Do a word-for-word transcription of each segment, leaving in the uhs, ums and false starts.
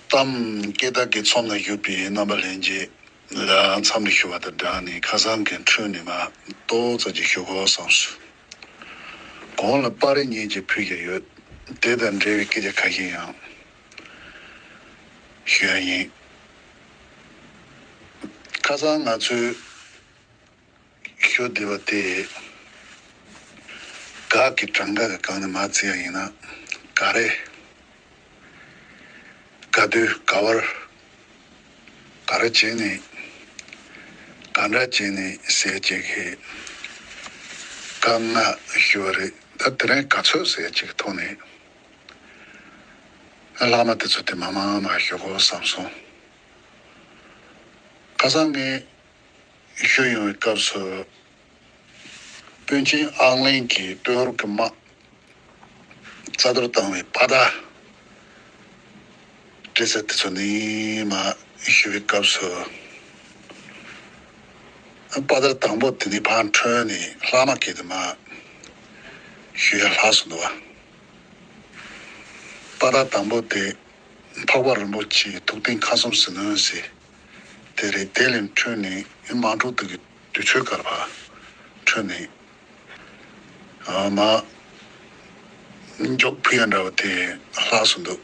གཏམ་སྐད་བརྡ་གི་ཚོམས་ལ་བཞུགས་པའི་རྣམ་པ་ལྷན་རྒྱས་ལ་འཚམས་འདྲི་ཞུ་བ་དང་སྦྲགས་ནས། ཁ་སང་གི་འཕྲོས་ནས་མར་ཏོག་ཙམ་ཅིག་ཞུ་དགོས་བསམ་སོང་། གོང་ལ་པར་རིས་གཉིས་ཅིག་ཕུལ་གྱི་ཡོད། དེ་དང་འབྲེལ་བའི་སྐད་ཆ་ཁ་ཤས་ཡང་ཞུ་ཡ་ཡིན། ཁ་སང་ང་ཚོས་ཞུ་བདེ་བ་དེ། ག་གི་གྲངས་ཀ་གི་སྒང་ནས་མར་བརྩི་ཡ་ཡིན་ན། ག་རེ། ག་དུས་ག་བར། ག་རེ་བྱས་ནས། ག་འདྲ་བྱས་ནས་ཟེར་བྱེད་མཁན་སྐད་ཆ་ཞུ་བ་རེད། ད་དེ་རིང་ག་ཚོད་ཟེར་བྱེད་ཀྱི་ཐོག་ནས་ལྷག་མ་དེ་ཚོ་དེ་མ་མང་མང་ཞུ་དགོས་བསམ་སོང་། ཁ་སང་ངས་ཞུ་ཡོང་བའི་སྐབས་སུ། དཔོན་ཆེན་ཨང་གླིང་གིས་སྟོད་ཧོར་གྱི་དམག་རྩ་གཏོར་བཏང་བའི་དཔའ་རྟགས་འདྲི་ས་དེ་ཚོ་ནས་མར་ཞུ་བའི་སྐབས་སུ། དཔའ་རྟགས་དང་པོ་དེ་ནི་ཕར་འཕྲོས་ནས་ལྷག་མ་སྐད་དུ་མར་ཞུ་ཡ་ལྷག་སོང་འདུག་བ། དཔའ་རྟགས་དང་པོ་དེ་འཕགས་པ་རིན་པོ་ཆེའི་ཐུགས་རྟེན་ཁ་གསུམ་ཟིལ་གནོན་ཟེར་དེ་རེད། དེ་ལས་འཕྲོས་ནས་དམག་འཁྲུག་དེ་གི་དུས་ཚོད་སྐབས་ལ་ཕར་འཕྲོས་ནས། ཨ་མ། མགྱོགས་ཕུད་ཡ་འདྲ་བ་དེ་ལྷག་སོང་འདུག།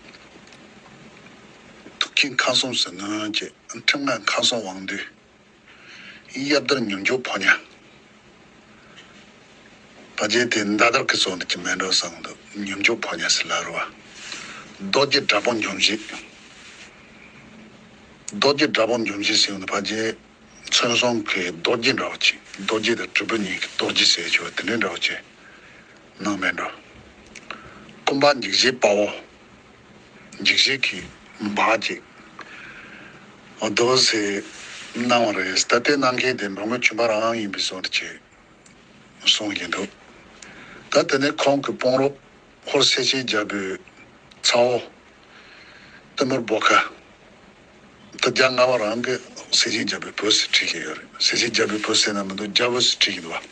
ཐུགས་རྟེན་ཁ་གསུམ་ཟིལ་གནོན་བྱས། ཁྲིམས་ལྔ་མཁའ་གསོལ་དབང་འདུས། གཡབ་དར་མྱུར་མགྱོགས་ཕོ་ཉ། ཕལ་ཆེར་དེ་མདའ་དར་གྱི་བཟོ་འདྲ་ཅིག་མེད་འགྲོ་བསམ་འདུག། མྱུར་མགྱོགས་ཕོ་ཉ་ཟེར་ལབ་རེད་བ། རྡོ་རྗེ་དྲག་པོ་འཇོམས་བྱེད། རྡོ་རྗེ་དྲག་པོ་འཇོམས་བྱེད་ཟེར་ཡོང་དུས་ཕལ་ཆེར་མཚོན་བཟུང་གི་རྡོ་རྗེ་འདྲ་བོ་ཅིག། རྡོ་རྗེ་དང་དྲིལ་བུ་གཉིས་ཀྱི་རྡོ་རྗེ་ཟེར་ཆོག་དེ་འདྲའི་འདྲ་བོ་ཅིག་གནང་མེད་འགྲོ། སྐུ་འབག་འཇིགས་བྱེད་དཔའ་བོ། འཇིགས་བྱེད་ཀྱི་འབག་ཅིག་འདུག་ཟེར་གནང་བ་རེད། ད་དེ་གནང་མཁན་དེ་འབྲོང་མགོན་ཆོས་འབངས་རང་ཡིན་པའི་བཟོ་འདྲ་ཅིག་གསུང་གིན་འདུག། ད་དེ་ནས་ཁོང་གི་དཔུང་རོགས་ཧོར་སེ་ཆེན་རྒྱལ་པོའི་ཚ་བོ་ཏི་མུར་བོ་ཁ། ད་རྒྱ་ལྔ་པ་རང་གི་སེ་ཆེན་རྒྱལ་པོའི་བུ་ཟེར་བྲིས་ཀྱི་ཡོད་རེད། སེ་ཆེན་རྒྱལ་པོའི་བུ་ཟེར་ན་མི་འདུག། རྒྱལ་པོ་ཟེར་བྲིས་ཀྱི་འདུག་བ།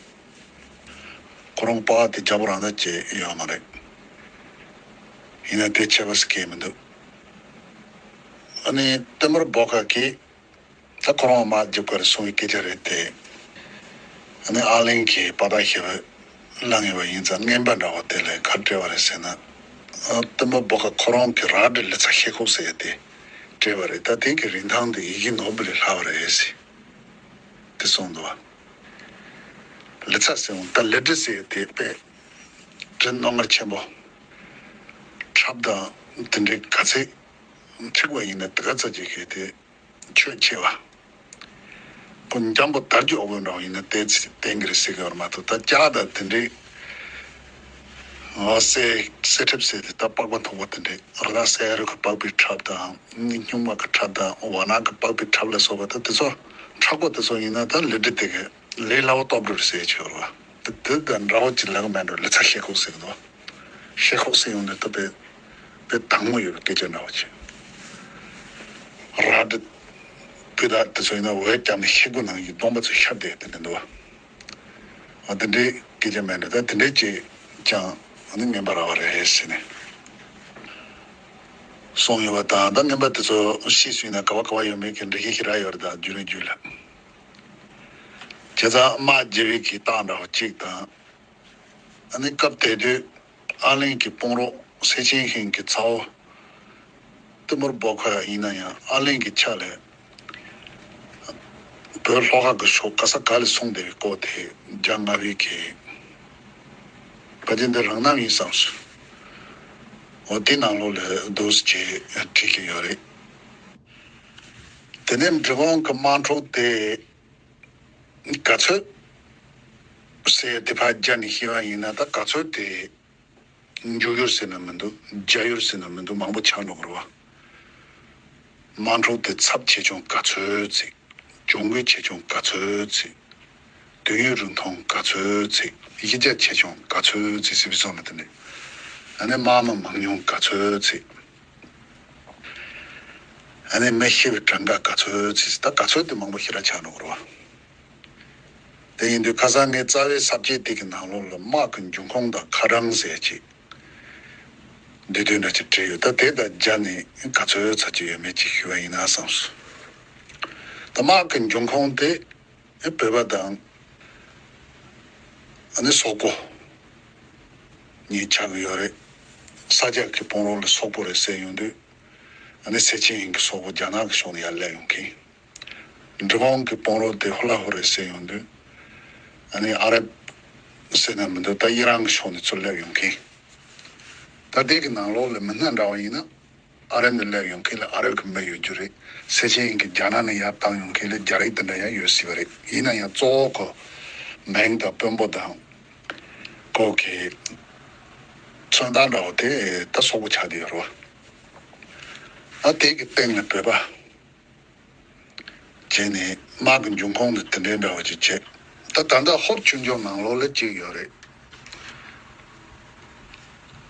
ཁོ་རང་པ་དེ་རྒྱལ་པོ་རང་ད་ཅེས་ཡོད་མ་རེད། ཡིན་ན་དེ་ཆད་པ་ཟེར་མཁན་མི་འདུག། ཨ་ནི་ཏི་མུར་བོ་ཁ་གིས། ད་ཁོ་རང་མ་རྒྱབ་ཁར་སོང་བའི་སྐད་ཆ་རེད་དེ། ཨ་ནི་ཨ་གླིང་གི་དཔའ་རྟགས་ཞེ་པོ་བླངས་ཡོད་པ་ཡིན་ཙང་རྔན་པ་འདྲ་བོ་དེ་ལ་ག་རེ་སྤྲད་པ་རེད་ཟེར་ན། ཨ་ཏི་མུར་བོ་ཁ་ཁོ་རང་གི་རལ་གྲི་ལི་ཚ་ཤེལ་ཁོག་ཟེར་ཡ་དེ་སྤྲད་པ་རེད། ད་དེ་གི་རིན་ཐང་དེ་ཡི་གེ་ནོར་བུ་ལས་ལྷག་པ་རེད་ཟེར་དེ་གསུངས་འདུག་བ། ལི་ཚ་ཟེར་འོང་ད་ལི་གྲི་ཟེར་ཡ་དེ་དཔེ་གྲི་རྣོ་ངར་ཆེན་པོ། ཁྲབ་དང་དེ་འདྲའི་ག་ཚད་འཁྲིག་པ་ཡིན་ན་དེ་ག་ཚད་ཅིག་གི་དེ། ཆོད་ཆེ་བ། ཁོ་འཇམ་པོ་དར་གྱི་འོག་པོ་འདྲ་བ་ཡིན་ན་དེ་ཚེ་བསྟན་གྱི་རེད་ཟེར་གྱི་ཡོད་མ་གཏོགས། ད་ལྕགས་དང་དེ་འདྲའི་ཨ་གསེར་གསེར་ཁྲབ་ཟེར་དེ་ད་པགས་པ་མཐུག་པོ་དེ་འདྲའི་ར་གསེར་གྱི་པགས་པའི་ཁྲབ་དང་སྨྱུག་མ་གི་ཁྲབ་དང་ཝ་ནག་གི་པགས་པའི་ཁྲབ་ལ་སོགས་པ་ད་དེ་ཚོ་མཁྲེགས་པོ་དེ་ཚོ་ཡིན་ན་ད་ལི་གྲི་དེ་གི་ལས་སླ་བོ་སྟོབས་འགྲོ་རེད་ཟེར་གྱི་ཡོད་རེད་བ། དེ་དེ་དང་འདྲ་བོ་ཅིག་ལབ་གི་མེད་འགྲོ། ལི་ཚ་ཤེལ་ཁོག་ཟེར་གི་འདུག་བ། ཤེལ་ཁོག་ཟེར་ཡོང་དུས་ད་དཔེ་དཔེ་དྭངས་མོ་ཡོད་པའི་སྐད་ཆ་འདྲ་བོ་ཅིག། རལ་གྲི་སྤུས་དག་དེ་ཚོ་ཡིན་ན་འོད་བརྒྱབ་ནས་ཤེལ་སྒོ་ནང་གི་སྡོང་པོ་ཚོ་ཤར་བསྡད་དེ་འདྲ་འདུག་བ། འོ་དེ་འདྲའི་སྐད་ཆ་མེད་འགྲོ། ད་དེ་འདྲའི་ཅིག་ཀྱང་ཨ་ནི་རྔན་པ་རག་པ་རེད་ཟེར་ནས་གསུངས་ཡོད་པ་དང་། ད་རྔན་པ་དེ་ཚོ་ཕྱིས་སུ་ཡིན་ན་ག་བ་ག་བ་ཡོད་མེད་ཀྱི་འགྲེལ་བཤད་ཞིག་རག་ཡོད་རེད། ད་རྒྱུན་རིང་རྒྱུན་ལ། བྱས་ཙང་དམག་རྒྱལ་བའི་གི་རྟགས་འདྲ་བ་གཅིག་དང་། ཨ་ནི་སྐབས་དེ་དུས་ཨ་གླིང་གི་དཔུང་རོགས་སེ་ཆེན་ཧིང་གི་ཚ་བོ་ཏི་མུར་བོ་ཁ་ཡིན་ན་ཡང་ཨ་གླིང་གི་ཕྱག་ལས་བོད་ལྷོ་ཁ་གི་ཕྱོགས་ག་ས་ག་ལ་སོང་བསྡད་པའི་སྐོར་དེ་རྒྱ་ལྔ་པའི་གི་བ་ཅན་དེ་རང་རྣམ་ཡིན་བསམ་སོང་། འོ་དེ་ནང་ལོགས་ལ་འདུག་སེ་བྲིས་ཀྱི་ཡོད་རེད། དེ་ནས་འབྲི་གུང་གི་དམག་འཁྲུག་དེ། ག་ཚོད་ཟེར་དེ་ཕར་རྒྱ་ནས་བཤད་པ་ཡིན་ན། ད་ག་ཚོད་དེ་མཇུག་ཡུལ་ཟེར་ན་མི་འདུག། རྒྱ་ཡུལ་ཟེར་ན་མི་འདུག། མང་པོ་ཆགས་འགྲོ་གི་རེད་བ། དམག་འཁྲུག་དེ་ཚབས་ཆེ་ཆུང་ག་ཚོད་ཅིག། གྱོང་གུད་ཆེ་ཆུང་ག་ཚོད་ཅིག། དུས་ཡུན་རིང་ཐུང་ག་ཚོད་ཅིག། གཞི་རྒྱ་ཆེ་ཆུང་ག་ཚོད་ཅིག་ཟེར་བའི་བཟོ་འདྲ་དེ་འདྲ། ཨ་ནི་དམག་མི་མང་ཉུང་ག་ཚོད་ཅིག། ཨ་ནི་མི་ཤི་བའི་གྲངས་ཀ་ག་ཚོད་ཅིག། ད་ག་ཚོད་དེ་མང་པོ་ཞེ་དྲག་ཆགས་འགྲོ་གི་རེད་བ། དེ་ཡིན་དུས་ཁ་སང་ངས་རྩ་བའི་ས་བཅད་དེ་གི་ནང་ལོགས་ལ་དམག་གི་འབྱུང་ཁུངས་དང་ཁ་གྲངས་ཟེར་ཅིག། འདི་དོན་འདྲ་ཅིག་བྲིས་ཡོད། ད་དེ་དང་སྦྱར་ནས་ག་ཚོད་ཚར་གྱི་ཡོད་མེད་ཅིག་ཞུ་བ་ཡིན་ན་བསམས་སོང་། ད་དམག་གི་འབྱུང་ཁུངས་དེ་བོད་པ་དང་ཨ་ནི་སོག་པོ་གཉིས་ཆགས་ཀྱི་ཡོད་རེད། ས་སྐྱ་གི་དཔུང་རོགས་ལ་སོག་པོ་རེད་ཟེར་ཡོང་དུས། ཨ་ནི་སེ་ཆེན་དབྱིན་གྱི་སོག་པོ་རྒྱ་ནག་གི་ཕྱོགས་ནས་ཡར་སླེབས་ཡོང་མཁན། འབྲི་གུང་གི་དཔུང་རོགས་དེ་ཧུ་ལ་ཧུ་རེད་ཟེར་ཡོང་དུས། ཨ་ནི་ཨ་རབ་ཟེར་ན་མི་འདུག་ད་ཨི་རན་གྱི་ཕྱོགས་ནས་ཚུར་སླེབས་ཡོང་མཁན། ད་དེ་གི་ནང་ལོགས་ལ་མི་སྣ་འདྲ་བ་ཡིན་ན། ཨ་རབ་ནས་སླེབས་ཡོང་མཁན་ལ་ཨ་རབ་ཀྱི་མི་ཡོད་རྒྱུ་རེད། སེ་ཆེན་དབྱིན་གྱིས་རྒྱ་ནག་ནས་ཡར་བཏང་ཡོང་མཁན་ལ་རྒྱ་རིགས་དེ་འདྲ་ཡང་ཡོད་སྲིད་པ་རེད། ཡིན་ན་ཡང་གཙོ་བོ་ཁོ་མིང་དང་དཔོན་པོ་དང་། ཁོ་གི་མཚོན་རྟགས་འདྲ་བོ་དེ་ད་སོག་པོ་ཆགས་བསྡད་ཡོད་རེད་བ། ཨ་དེ་གི་སྟེང་ལ་བོད་པ་བྱས་ནས་དམག་གི་འབྱུང་ཁུངས་ལ་དེ་འདྲའི་འདྲ་བོ་ཅིག་བྱས། ད་ད་ལྟ་ཧོར་ཆོས་འབྱོར་ནང་ལོགས་ལ་གཅིག་ཡོད་རེད།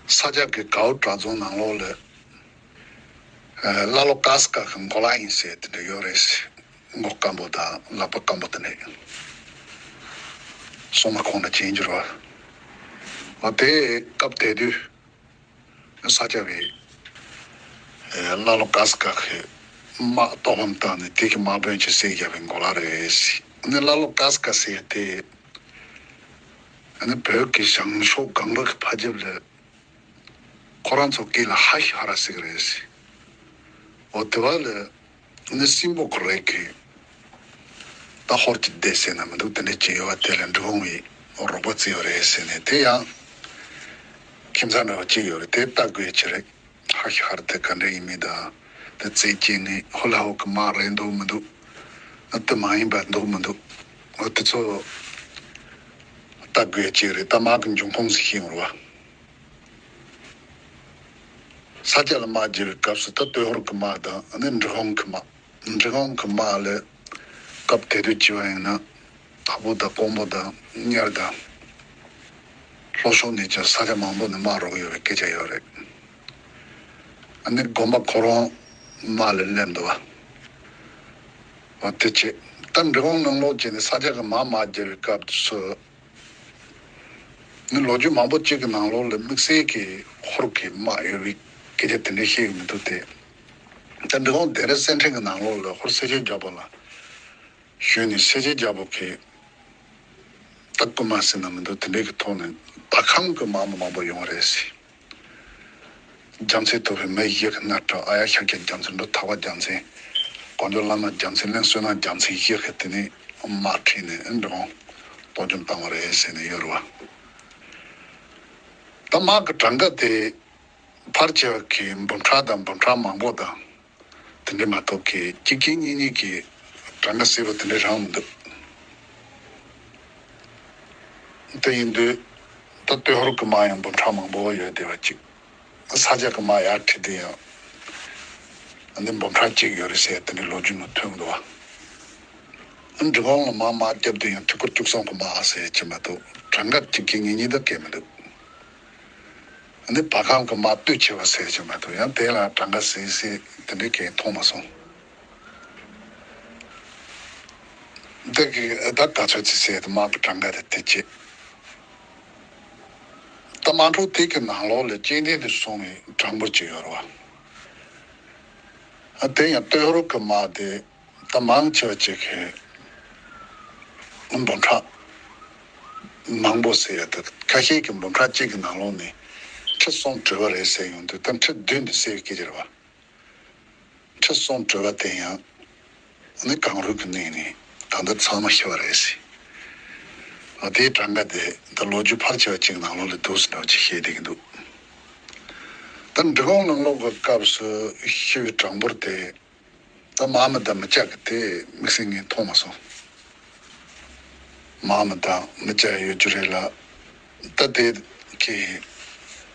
ས་སྐྱ་གི་གའུ་གྲྭ་རྫོང་ནང་ལོགས་ལ། ཨ་ཀླ་ཀློ་ཀ་ས་ཀ་གི་མགོ་ལག་ཡིན་ཟེར་དེ་འདྲ་ཡོད་རེད། མགོ་སྐམ་པོ་དང་ལག་པ་སྐམ་པོ་དེ་འདྲ། སྲུང་མ་ཁོང་ལ་བྱིན་གྱི་རེད་བ། འོ་དེ་སྐབས་དེ་དུས་ས་སྐྱ་བའི་ཨ་ཀླ་ཀློ་ཀ་ས་ཀ་གི་དམག་གཏོར་ཕམ་བཏང་ནས་དེ་གི་དམག་དཔོན་གྱི་སྲས་བརྒྱབ་པའི་མགོ་ལག་རེད། ཨ་ནི་ཀླ་ཀློ་ཀ་ས་ཀ་ཟེར་དེ་ཨ་ནི་བོད་ཀྱི་བྱང་ཕྱོགས་སྒང་དྲུག་གི་ཕ་རྒྱབ་ལ། ཁོ་རང་ཚོ་སྐད་ལ་ཧ་ཤི་ཧ་ར་ཟེར་གི་རེད། འོ་དེ་བ་ལ་ནི་སྲིན་པོ་ཁོ་རེ་གི་ད་ཧོར་གྱི་སྡེ་ཟེར་ན་མི་འདུག་དེ་འདྲ་ཅིག་ཡོད་བ། དེ་ལ་འབྲི་གུང་བའི་རོགས་པ་བརྩི་ཡོད་རེད་ཟེར་ནས། དེ་ཡང་ཁྱིམ་ཚང་འདྲ་བ་གཅིག་ཡོད་རེད། དེ་ལྟ་དགོས་ཡ་ཅིག་རེད། ཧ་ཤི་ཧ་ར་དེ་ག་འདྲ་ཡིན་མིན་དང་། དེ་རྩེད་སྐྱེས་ནི་ཧུ་ལ་ཧུ་གི་དམག་རེད་འདུག་མི་འདུག་ཨ་དེ་མ་ཡིན་པ་འདུག་མི་འདུག་འོ་དེ་ཚོ་ལྟ་དགོས་ཡ་ཅིག་རེད། ད་དམག་གི་འབྱུང་ཁུངས་ཟིག་ཤེས་ཡོང་རེད་བ། ས་སྐྱ་ལ་དམག་རྒྱག་པའི་སྐབས་སུ་ད་སྟོད་ཧོར་གྱི་དམག་དང་ཨ་ནི་འབྲི་གུང་གི་དམག་འབྲི་གུང་གི་དམག་ལ་སྐབས་དེ་དུས་བྱས་པ་ཡིན་ན། དྭགས་པོ་དང་ཀོང་པོ་དང་གཉལ་དང་། ལྷོ་ཕྱོགས་ནས་ཀྱང་ས་ཆ་མང་པོ་ནས་དམག་རོགས་ཡོད་པའི་སྐད་ཆ་ཡོད་རེད། ཨ་ནི་དགོན་པ་ཁོ་རང་དམག་ལ་སླེབས་འདུག་བ། འོ་དེ་བྱས། ད་འབྲི་གུང་ནང་ལོགས་བྱས་ནས་ས་སྐྱ་གི་དམག་དམག་རྒྱག་པའི་སྐབས་སུ། ནི་ལོ་རྒྱུས་མང་པོ་གཅིག་གི་ནང་ལོགས་ལ་དམིགས་བསལ་གྱི་ཧོར་གྱི་དམག་ཡོད་པའི་སྐད་ཆ་དེ་འདྲ་བཤད་ཀྱི་མི་འདུག་སྟེ། ད་འབྲི་གུང་སྡེ་ར་གསེར་ཕྲེང་གི་ནང་ལོགས་ལ་ཧོར་སེར་ཆེན་རྒྱལ་པོ་ལ་ཞུས་ནས། སེར་ཆེན་རྒྱལ་པོ་གིས་ད་རྐུན་མ་ཟེར་ན་མི་འདུག་དེ་འདྲའི་གི་ཐོག་ནས་བར་ཁམས་གི་དམག་མི་མང་པོ་ཡོང་བ་རེད་ཟེར། རྒྱལ་མཚན་ཐུབ་པའི་མི་བཞི་གི་རྣ་སྐྲ། ཨ་ཡ་ཤཱཀྱ་རྒྱལ་མཚན། འབྲུག་ཐར་པ་རྒྱལ་མཚན། གོ་འཇོ་བླ་མ་རྒྱལ་མཚན། གླིང་བསོད་ནམས་རྒྱལ་མཚན་བཞི་གིས་དེ་ནས་དམག་ཁྲིད་ནས་ཨེ་འགྲོ་གཏོར་བཅོམ་བཏང་བ་རེད་ཟེར་ནས་ཡོད་རེད་བ། ད་དམག་གི་གྲངས་ཀ་དེ་ཕལ་ཆེ་བ་གི་འབུམ་ཕྲག་དང་འབུམ་ཕྲག་མང་པོ་དང་། དེ་འདྲ་མ་གཏོགས་གི་གཅིག་གཅིག་གཉིས་གཉིས་ཀྱི་གྲངས་ཀ་ཟེར་བ་དེ་འདྲ་རང་མི་འདུག་དེ་ཡིན་དུས་ད་སྟོད་ཧོར་གྱི་དམག་ཡང་འབུམ་ཕྲག་མང་པོ་ཡོད་བསྡད་པ་གཅིག་ས་སྐྱ་གི་དམག་ཡར་ཁྲིད་དེ་ཡང་འདི་འབུམ་ཕྲག་གཅིག་ཡོད་རེད་ཟེར་དེ་འདྲའི་ལོ་རྒྱུས་ནང་ཐོན་འདུག་བ། འབྲི་གུང་ལ་དམག་དམག་བརྒྱབ་དུས་ཡང་ཐུགས་ཁུར་བཅུ་གསུམ་གྱི་དམག་ཟེར་གྱི་མ་གཏོགས་གྲངས་ཀ་གཅིག་གཅིག་གཉིས་གཉིས་ད་གས་མི་འདུག་འདི་བར་ཁམས་ཀྱི་དམག་སྟོབས་ཆེ་བ་ཟེར་གྱི་མ་གཏོགས་ཡང་དེ་ལ་གྲངས་ཀ་ཟེར་ཟེར་དེ་འདྲའི་གས་མཐོང་མ་སོང་། འདི་གི་ད་ག་ཚོད་ཅིག་ཟེར་དུས་དམག་གི་གྲངས་ཀ་དེ་དེ་བྱས། ད་དམག་འཁྲུག་དེ་གི་ནང་ལོགས་ལ་སྐྱེ་ལྡན་དུ་སོང་བའི་གྲངས་འབོར་ཅིག་ཡོད་རེད་བ། ཨ་དེ་ཡང་སྟོད་ཧོར་གྱི་དམག་དེ་ད་མང་ཆེ་བ་ཅིག་གི་འབུམ་ཕྲག་མང་པོ་ཟེར་ཡ་དེ། ཁ་ཤས་ཀྱི་འབུམ་ཕྲག་གཅིག་གི་ནང་ལོགས་ནས་ཁྲི་གསུམ་བྲུས་པ་རེད་ཟེར་ཡོང་དུས། ད་ཁྲི་བདུན་དུ་ཟེར་གྱི་རེད་བ། ཁྲི་གསུམ་བྲུས་པ་དེ་ཡང་ནི་གངས་རུད་ཀྱི་གནས་ནས་ད་ལྟ་ཚང་མ་ཤི་བ་རེད་ཟེར། འོ་དེའི་གྲངས་ཀ་དེ་ད་ལོ་རྒྱུས་ཕལ་ཆེ་བ་ཅིག་ནང་ལོགས་ལ་འདུག་ཟེར་འདྲ་བ་ཅིག་བཤད་བསྡད་ཀྱི་འདུག་ད་འབྲི་གུང་ནང་ལོགས་ཀྱི་སྐབས་སུ་ཤི་བའི་གྲངས་འབོར་དེ་ད་དམག་མི་དང་མི་སྐྱ་གི་དེ་དམིགས་བསལ་ངས་མཐོང་མ་སོང་། དམག་མི་དང་མི་སྐྱ་ཡོད་རྒྱུ་རེད་ལ། ད་དེ་གི་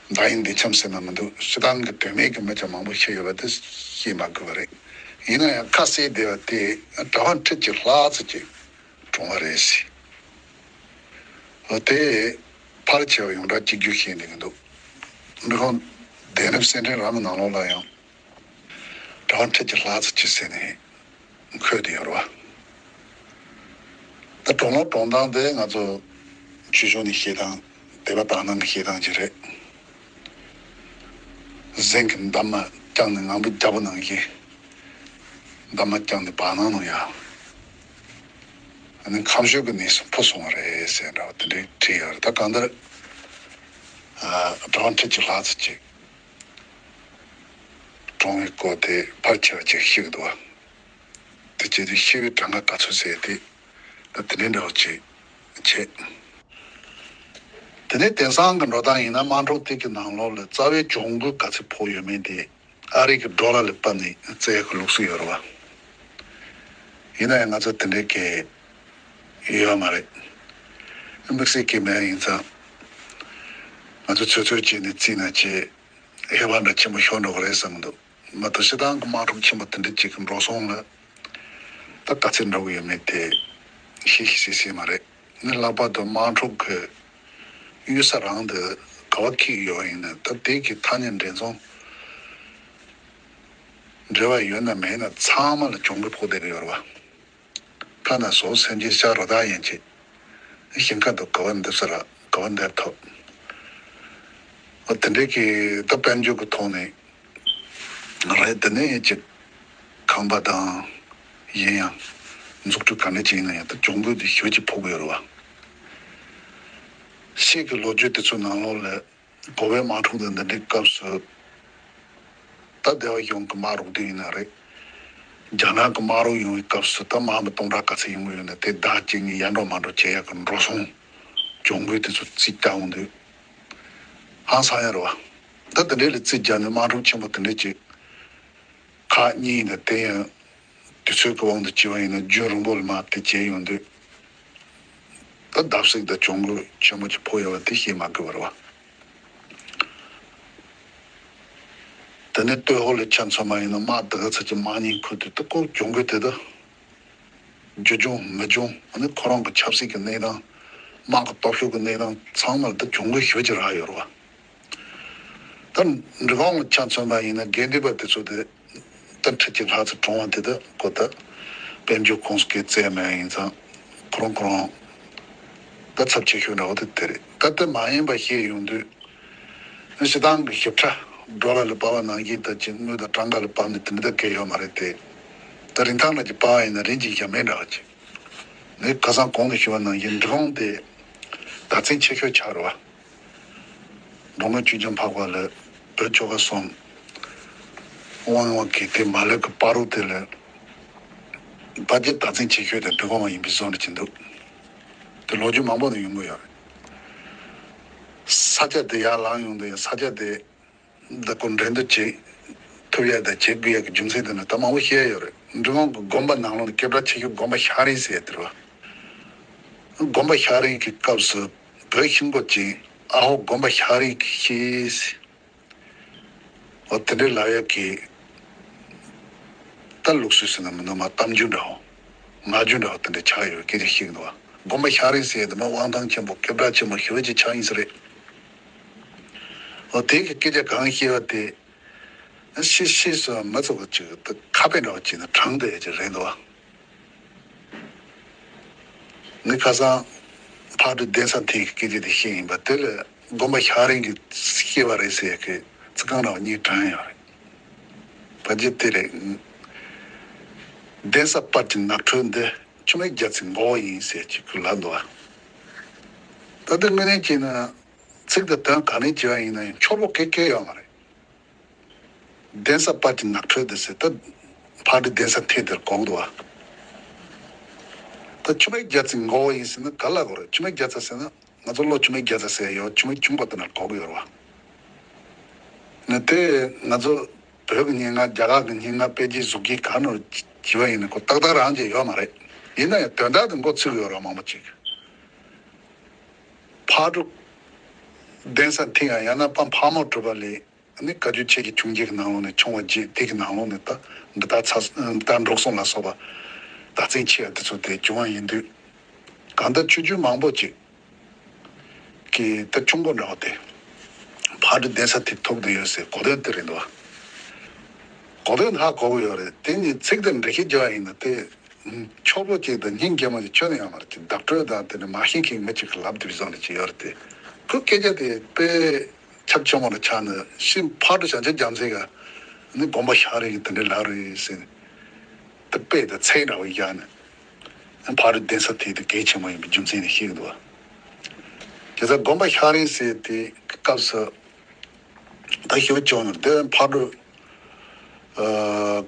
བརྡ་ཡིག་འདི་འཆམ་ཟེར་ན་མི་འདུག་སྤྱིར་བཏང་གི་དོན་མེད་ཀྱི་མི་ཅང་མང་པོ་ཤི་ཡོད་པ་དེ་བཤད་མ་དགོས་པ་རེད། ཡིན་ན་ཡང་ཁ་གསལ་བསྡད་པ་དེ་གྲྭ་པ་ཁྲི་གཅིག་ལྷག་ཙམ་ཅིག་གྲོངས་པ་རེད་ཟེར། འོ་དེ་ཕལ་ཆེ་བ་ཡོངས་གྲགས་གཅིག་གྱུར་བཤད་བསྡད་ཀྱི་འདུག་འབྲི་གུང་གདན་རབས་གསེར་ཕྲེང་རང་གི་ནང་ལོགས་ལ་ཡང་གྲྭ་པ་ཁྲི་གཅིག་ལྷག་ཙམ་ཅིག་ཟེར་ནས་འཁོད་བསྡད་ཡོད་རེད་བ། ད་གྲོང་ལོག་གྲོང་སྟངས་དེ་ང་ཚོ་ཆོས་ཕྱོགས་ནས་བཤད་སྟངས། དད་པ་དག་སྣང་གི་བཤད་སྟངས་ཅིག་རེད། གཟན་གྱི་འདབ་མ་བརྐྱངས་ནས་ངང་པའི་རྒྱལ་པོ་ནང་བཞིན་འདབ་མ་བརྐྱངས་ནས་བར་སྣང་ནང་ཡང་། ཨ་ནི་ཁམས་ཤོད་ཀྱི་གནས་སུ་འཕོ་སོང་བ་རེད་ཟེར་འདྲ་བ་དེ་འདྲའི་བྲིས་ཡོད་རེད། ད་གང་ལྟར་གྲངས་ཁྲི་གཅིག་ལྷག་ཙམ་ཅིག་གྲོངས་པའི་སྐོར་དེ་ཕལ་ཆེ་བ་ཅིག་ཤེས་ཀྱི་འདུག་བ། དེ་བྱས་དུས་ཤི་བའི་གྲངས་ཀ་ག་ཚོད་ཟེར་ཏེ་ད་དེ་འདྲའི་འདྲ་བ་ཅིག་བྱས། དེ་ནས་དེང་སང་གི་འགྲོ་སྟངས་ཡིན་ན་དམག་འཁྲུག་དེ་གི་ནང་ལོགས་ལ་རྩ་བའི་གྱོང་གུན་ག་ཚོད་ཕོག་ཡོད་མེད་དེ་ཨ་རི་གི་ཌོ་ལར་ལ་ཕབ་ནས་བཙལ་ཡག་གི་ལུགས་སྲོལ་ཡོད་རེད་བ། ཡིན་ན་ཡང་ང་ཚོ་དེ་འདྲའི་གི་ཡོད་མ་རེད། དམིགས་བསལ་གི་མེད་ཡིན་ཙང་ང་ཚོ་ཚོད་ཚོད་བྱས་ནས་བརྩིས་ན་ཆེས་ཧེ་བག་འདྲ་ཆེན་པོ་ཤོར་འགྲོ་གི་རེད་བསམ་གི་འདུག་མ་གཏོགས་སྤྱིར་བཏང་གི་དམག་འཁྲུག་ཆེན་པོ་དེ་འདྲ་ཅིག་གི་འགྲོ་སོང་ལ་ད་ག་ཚོད་འགྲོ་གི་ཡོད་མེད་དེ་ཤེས་ཤེས་སྲིད་སྲིད་མ་རེད། ནི་ལྷག་པར་དུ་དམག་འཁྲུག་གི་གཡུལ་ས་རང་དུ་ག་བ་འཁེལ་ཡོད་ཡིན་ན་ད་དེ་གི་ཐག་ཉེ་འདྲེན་ཚོང་འབྲེལ་བ་ཡོད་ན་མེད་ན་ཚང་མ་ལ་གྱོང་གུན་ཕོག་བསྡད་ཀྱི་ཡོད་རེད་བ། ཐ་ན་སོ་སེམས་ཅན་ཤ་རུས་དག་ཡན་ཆད་ཞིང་ཁ་དུ་ག་བ་འདེབས་ས་ར་ག་བ་འདེབས་ཐུབ། འོ་དེ་འདྲའི་གི་ད་དཔལ་འབྱོར་གི་ཐོག་ནས་རེད། དེ་ནས་ཅིག་ཁང་པ་དང་ཡིན་ཡང་འཛུགས་སྐྲུན་ག་འདྲ་ཅིག་ཡིན་ན་ཡང་ད་གྱོང་གུན་དེ་ཞེ་པོ་ཅིག་ཕོག་གི་ཡོད་རེད་བ། ཕྱིས་ཀྱི་ལོ་རྒྱུས་དེ་ཚོའི་ནང་ལོགས་ལ་གོ་བའི་དམག་འཁྲུག་དང་འདི་འདྲའི་སྐབས་སུ་ད་སྡེ་བ་གཞུང་གི་དམག་རོགས་དེ་ཡིན་ན་རེད། རྒྱ་ནག་གི་དམག་རོགས་ཡོང་བའི་སྐབས་སུ་ད་དམག་མི་སྟོང་ཕྲག་ག་ཚོད་ཡོང་གི་ཡོད་ན་དེ་བདག་གཅིག་གཉིས་ཡར་འགྲོ་མར་འགྲོ་བྱེད་ཡག་གི་འགྲོ་སོང་གྱོང་གུན་དེ་ཚོ་རྩིས་བརྒྱབ་འོང་དུས་ཧང་སང་ཡ་རེད་བ། ད་དེ་འདྲའི་ལ་རྩིས་བརྒྱབ་ནས་དམག་འཁྲུག་ཆེན་པོ་དེ་འདྲའི་ཅིག་ཁག་གཉིས་ཡིན་ད་དེ་ཡང་དུས་ཚོད་ཀྱི་དབང་དུ་བྱས་པ་ཡིན་ན་རྒྱུན་རིང་པོ་ལ་མ་དེ་བྱས་ཡོང་དུས་ད་བརྡབ་གསིག་དང་གྱོང་གུན་ཆེན་པོ་ཅིག་ཕོག་ཡོད་པ་དེ་ཤེས་མ་དགོས་པ་རེད་བ། དེ་ནས་སྟོད་ཧོ་ལི་ཆ་མཚོན་པ་ཡིན་ན་དམག་དེ་ག་ཚོད་ཀྱི་དམག་ཉེན་ཁུར་དུས་ད་ཁོ་གྱོང་གུན་དེ་ད་རྒྱུ་འབྱུང་མི་འབྱུང་ཨ་ནི་ཁོ་རང་གི་ཆབ་སྲིད་ཀྱི་གནས་སྟངས་དམག་གི་སྟོབས་ཤུགས་ཀྱི་གནས་སྟངས་ཚང་མར་ད་གྱོང་གུན་ཞེ་པོ་ཅིག་རག་ཡོད་རེད་བ། ད་འབྲི་གུང་ལ་ཆ་མཚོན་པ་ཡིན་ན་དགེ་འདུན་པ་དེ་ཚོ་དེ་ད་ཁྲི་གཅིག་ལྷག་ཙམ་གྲོངས་པ་དེ་ད་ཁོ་ད་དཔལ་འབྱོར་ཁོངས་སུ་སྐད་བཙལ་མེད་ཡིན་ཙང་ཁོ་རང་ཁོ་རང་ད་ཚབས་ཆེ་ཤོས་འདྲ་བོ་དེ་དེ་རེད། ད་དེ་མ་ཡིན་པ་ཤེས་ཡོང་དུས་སྤྱིར་བཏང་གི་ཞིབ་ཕྲ་ཌོ་ལར་ལ་ཕབ་པ་ནང་བཞིན་ད་ཅིག་དངུལ་དང་ཊང་ཀ་ལ་ཕབ་ནས་དེ་འདྲ་ད་གལ་ཡོད་མ་རེད་དེ། ད་རིན་ཐང་ལ་ཅིག་ཕབ་པ་ཡིན་ན་རིན་གྱིས་ཞག་མེད་འདྲ་བ་ཅིག་ངས་ཁ་སང་གོང་དུ་ཞུས་པ་ནང་བཞིན་འབྲི་གུང་དེ་བདག་འཛིན་ཆེ་ཤོས་ཆགས་རེད་བ། འགྲོ་མགོན་ཆོས་རྒྱན་འཕགས་པ་ལ་བོད་ཆོལ་ཁ་གསུམ་དབང་དབང་གིས་དེ་མ་ལོས་ཀྱི་བར་རུ་དེ་ལ་བར་རྒྱ་བདག་འཛིན་ཆེ་ཤོས་དེ་འབྲི་གུང་བ་ཡིན་པའི་བཟོ་འདྲ་ཅིག་འདུག་དེ་ལོ་རྒྱུས་མང་པོ་ནས་ཡོང་གི་ཡོད་རེད། ས་ཆ་དེ་ཡར་ལངས་ཡོང་དུས་ས་ཆ་དེ་འདི་ཀོ་འགྲན་བསྡུར་བྱེད་ཐུབ་ཡ་དང་བྱེད་དགོས་ཡ་གི་རྒྱུ་མཚན་དེ་ནི་ད་མང་པོ་བཤད་ཡ་ཡོད་རེད། འབྲི་གུང་གི་དགོན་པ་ནང་ལོགས་ནས་སྐད་གྲགས་ཆེ་ཤོས་དགོན་པ་ཤག་རིང་ཟེར་ཡ་དེ་རེད་བ། དགོན་པ་ཤག་རིང་གི་སྐབས་སུ་བོད་ཤིང་སྒོ་ཅན་ཨ་ཧོ་དགོན་པ་ཤག་རིང་གི་ཤེས། འོ་དེ་འདྲའི་ལབ་ཡག་གི་ད་ལུགས་སྲོལ་ཟེར་ན་མི་འདུག་མ་གཏམ་རྒྱུད་འདྲ་བོ་ངག་རྒྱུན་འདྲ་བོ་དེ་འདྲ་ཆགས་ཡོད་སྐད་ཆ་ཤེས་ཀྱི་འདུག་བ། དགོན་པ་ཤག་རིང་ཟེར་ཡ་དེ་མ་དབང་ཐང་ཆེན་པོ་སྐད་གྲགས་ཆེན་པོ་ཞེ་པོ་ཅིག་ཆགས་ཡིན་ས་རེད། འོ་དེ་གི་སྐད་ཆ་གང་བཤད་པ་དེ། ཤེས་ཤེས་སུ་མི་ཚོགས་ཀྱི་ཅིག་ཏུ་ཁ་དཔེ་འདྲ་བ་ཅིག་ནི་དྲངས་བསྡད་ཡ་ཅིག་རེད་འདུག་བ། ངས་ཁ་སང་ཕག་གྲུ་གདན་ས་འཐེན་གྱི་སྐད་ཆ་དེ་བཤད་ཡིན་པ་དེ་ལ་དགོན་པ་ཤག་རིང་གི་བཤད་པ་རེད་ཟེར་ཡ་གི་ཚིག་རྐང་འདྲ་བ་གཉིས་དྲངས་ཡོད་རེད། བ་ཇི་དེ་རེད། གདན་ས་དཔལ་གྱི་ནགས་ཁྲོད་འདི་ཆུ་སྨད་རྒྱ་མཚོའི་མགོ་བོ་ཡིན་ཟེར་གྱི་ཁུལ་ལབ་འདུག་བ། ད་ལྟ་དངོས་གནས་བྱས་ན་ཚིག་དང་དོན་ག་ནས་བྱས་པ་ཡིན་ན་ཡང་འཁྱོག་པོ་གེ་གེ་ཡོད་མ་རེད། གདན་ས་དཔལ་གྱི་ནགས་ཁྲོད་དེ་ཟེར་ད་ཕག་གྲུ་གདན་ས་འཐེན་དེར་གོ་གི་འདུག་བ། ད་ཆུ་སྨད་རྒྱ་མཚོའི་མགོ་བོ་ཡིན་ཟེར་ན་ག་ལ་གོ་རེད། ཆུ་སྨད་རྒྱ་མཚོ་ཟེར་ན་ང་ཚོ་ལོ་ཆུ་སྨད་རྒྱ་མཚོ་ཟེར་ཡོད། ཆུ་སྨད་ཆུ་མགོ་དེ་ན་གོ་གི་ཡོད་རེད་བ། ནི་དེ་ང་ཚོ་བོད་ཀྱི་སྙན་ངག་རྒྱ་གར་གྱི་སྙན་ངག་དཔེ་ཆའི་གཟུགས་ཀྱི་ག་ནོར་བྱས་པ་ཡིན་ན་ཁོ་ཏག་ཏག་རང་བྱས་ཡོད་མ་རེད། ཡིན་ན་ཡང་དོན་དག་དེ་མགོ་ཚོས་ཀྱི་ཡོད་རེད་མང་པོ་ཅིག་ཕག་གྲུ་གདན་ས་འཐེན་ཡང་ཡང་ན་པ་ཕག་མོ་གྲུ་པ་ལས། ནི་བཀའ་བརྒྱུད་ཆོས་ཀྱི་ཆུང་བརྒྱུད་ཀྱི་ནང་ལོགས་ནས་ཆུང་བ་བརྒྱད་དེ་གི་ནང་ལོགས་ནས་ད་འདི་ལྟར་ཚ་འདི་ལྟར་འགྲོ་སོང་ལ་སོགས་པ་རྟགས་མཚན་ཆེ་བ་དེ་ཚོ་དེ་བྱུང་བ་ཡིན་དུས། གང་ལྟར་ཆོས་བརྒྱུད་མང་པོ་ཅིག་གི་ད་ཆུང་གོ་འདྲ་བ་དེ་ཕག་གྲུ་གདན་ས་དེ་ཐོག་ཏུ་ཡོད་ཟེར་གོ་དོན་དེ་རེད་འདུག་བ། གོ་དོན་ཧ་གོ་གི་ཡོད་རེད། དེ་ནི་ཚིག་དེ་འགྲེལ་བཤད་རྒྱག་པ་ཡིན་ན་དེ། འཁྱོག་པོ་ཅིག་དང་སྙིང་རྗེ་མོ་ཅིག་ཁྱོན་ནས་ཡོད་མ་རེད། ཅིག་བརྡ་སྤྲོད་དང་དེ་ནི་མ་ཤེས་མཁན་མི་ཅིག་གིས་ལབ་དེ་བཟོ་འདྲ་ཅིག་ཡོད་རེད་དེ། ཁོའི་སྐད་ཆ་དེ་དཔེ་ ཁྱབ་ཆེན་པོ་ལ་ཆགས་ནས་ཤིན་ཕར་དུ་བྱང་ཆུབ་རྒྱལ་མཚན་གྱིས་ནི་དགོན་པ་ཤག་རིང་གི་དེ་འདྲའི་ལབ་རེད་ཟེར་ནས། དེ་དཔེ་དང་ཚིག་འདྲ་བོ་བཞག་ནས་ཕར་དུ་གདན་ས་དེ་དེ་གལ་ཆེན་པོ་ཡིན་པའི་རྒྱུ་མཚན་དེ་བཤད་ཀྱི་འདུག་བ། དེ་ཚོ་དགོན་པ་ཤག་རིང་ཟེར་དེ་སྐབས་སུ་ད་ཞུ་བ་བཅོ་ནོར་དེ་ཕར་དུ་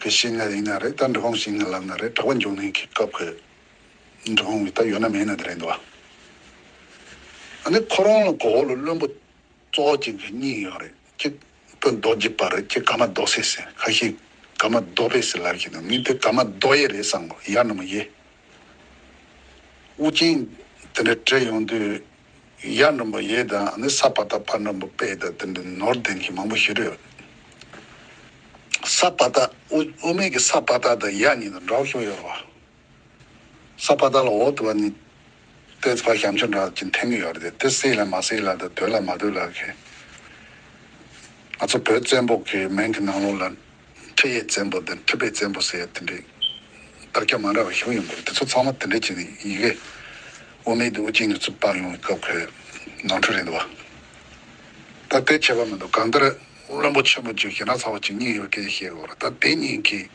གི་ཤིང་ང་ཡིན་ན་རེད། ད་འབྲི་གུང་ཤིང་ང་ལབ་ན་རེད། གྲགས་པ་འབྱུང་གནས་ཀྱི་སྐབས་ཀྱི་འབྲི་གུང་གི་ད་ཡོད་ན་མེད་ན་དེ་རེད་འདུག་བ། ཨ་ནི་ཁོ་རང་ལ་གོ་བོ་ལ་བློན་པོ་གཙོ་བོ་གཅིག་གཉིས་ཡོད་རེད། གཅིག་དཔོན་རྡོ་རྗེ་པ་རེད། གཅིག་ཀརྨ་རྡོ་རྗེ་ཟེར། ཁ་ཤས་ཀརྨ་རྡོ་རྗེ་ཟེར་ལབ་ཀྱི་འདུག་མི་དེ་ཀརྨ་རྡོ་རྗེ་རེད་བསམ་གོ། ཡར་འགྲམ་པོ་ཡེ། དབུ་ཅན་དེ་འདྲ་བྲིས་ཡོང་དུས་ཡར་འགྲམ་པོ་ཡེ་དང་ནི་ས་པ་ཏ་ཕར་འགྲམ་པོ་པེ་དང་དེ་འདྲ་ནོར་ལྡན་གྱི་མང་པོ་ཞིག་རེད། ས་པ་ཏ་དབུ་དབུ་མེད་ཀྱི་ས་པ་ཏ་དང་ཡ་གཉིས་དང་འདྲ་བོ་ཞིག་ཡོད་རེད་བ། ས་པ་ཏ་ལ་འོག་ཏུ་བ་ནི་ཏོག་ཙམ་ཞབས་ཞུ་འདྲ་ཅིག་འཐེན་གྱི་ཡོད་རེད་དེ། དེ་སྲིད་ལ་མ་སྲིད་ལ་དང་སྡོད་ལ་མ་སྡོད་ལ་གི། ང་ཚོ་བོད་བཙན་པོ་གི་མིང་གི་ནང་ལོགས་ལ་ཁྲི་ཡི་བཙན་པོ་དང་ཁྲི་པའི་བཙན་པོ་ཟེར་ཡ་དེ་འདྲའི་དར་ཁྱབ་མ་འདྲ་བ་ཞིག་ཡོང་གི་རེད། དེ་ཚོ་ཚང་མ་དེ་འདྲ་བྱས་ནས་ཡི་གེ་དབུ་མེད་དུ་དབུ་ཅན་གྱི་ཚུར་སྤར་ཡོང་བའི་སྐབས་ཀྱི་ནོར་འཁྲུལ་རེད་འདུག་བ། ད་དེ་བྱས་པ་མི་འདུག་གང་ལྟར་བློན་པོ་ཆེན་པོ་གཅིག་ཞེ་དྲག་ཚ་བོ་གཅིག་གཉིས་ཡོད་སྐད་བཤད་དགོས་རེད། ད་དེ་གཉིས་ཀྱིས་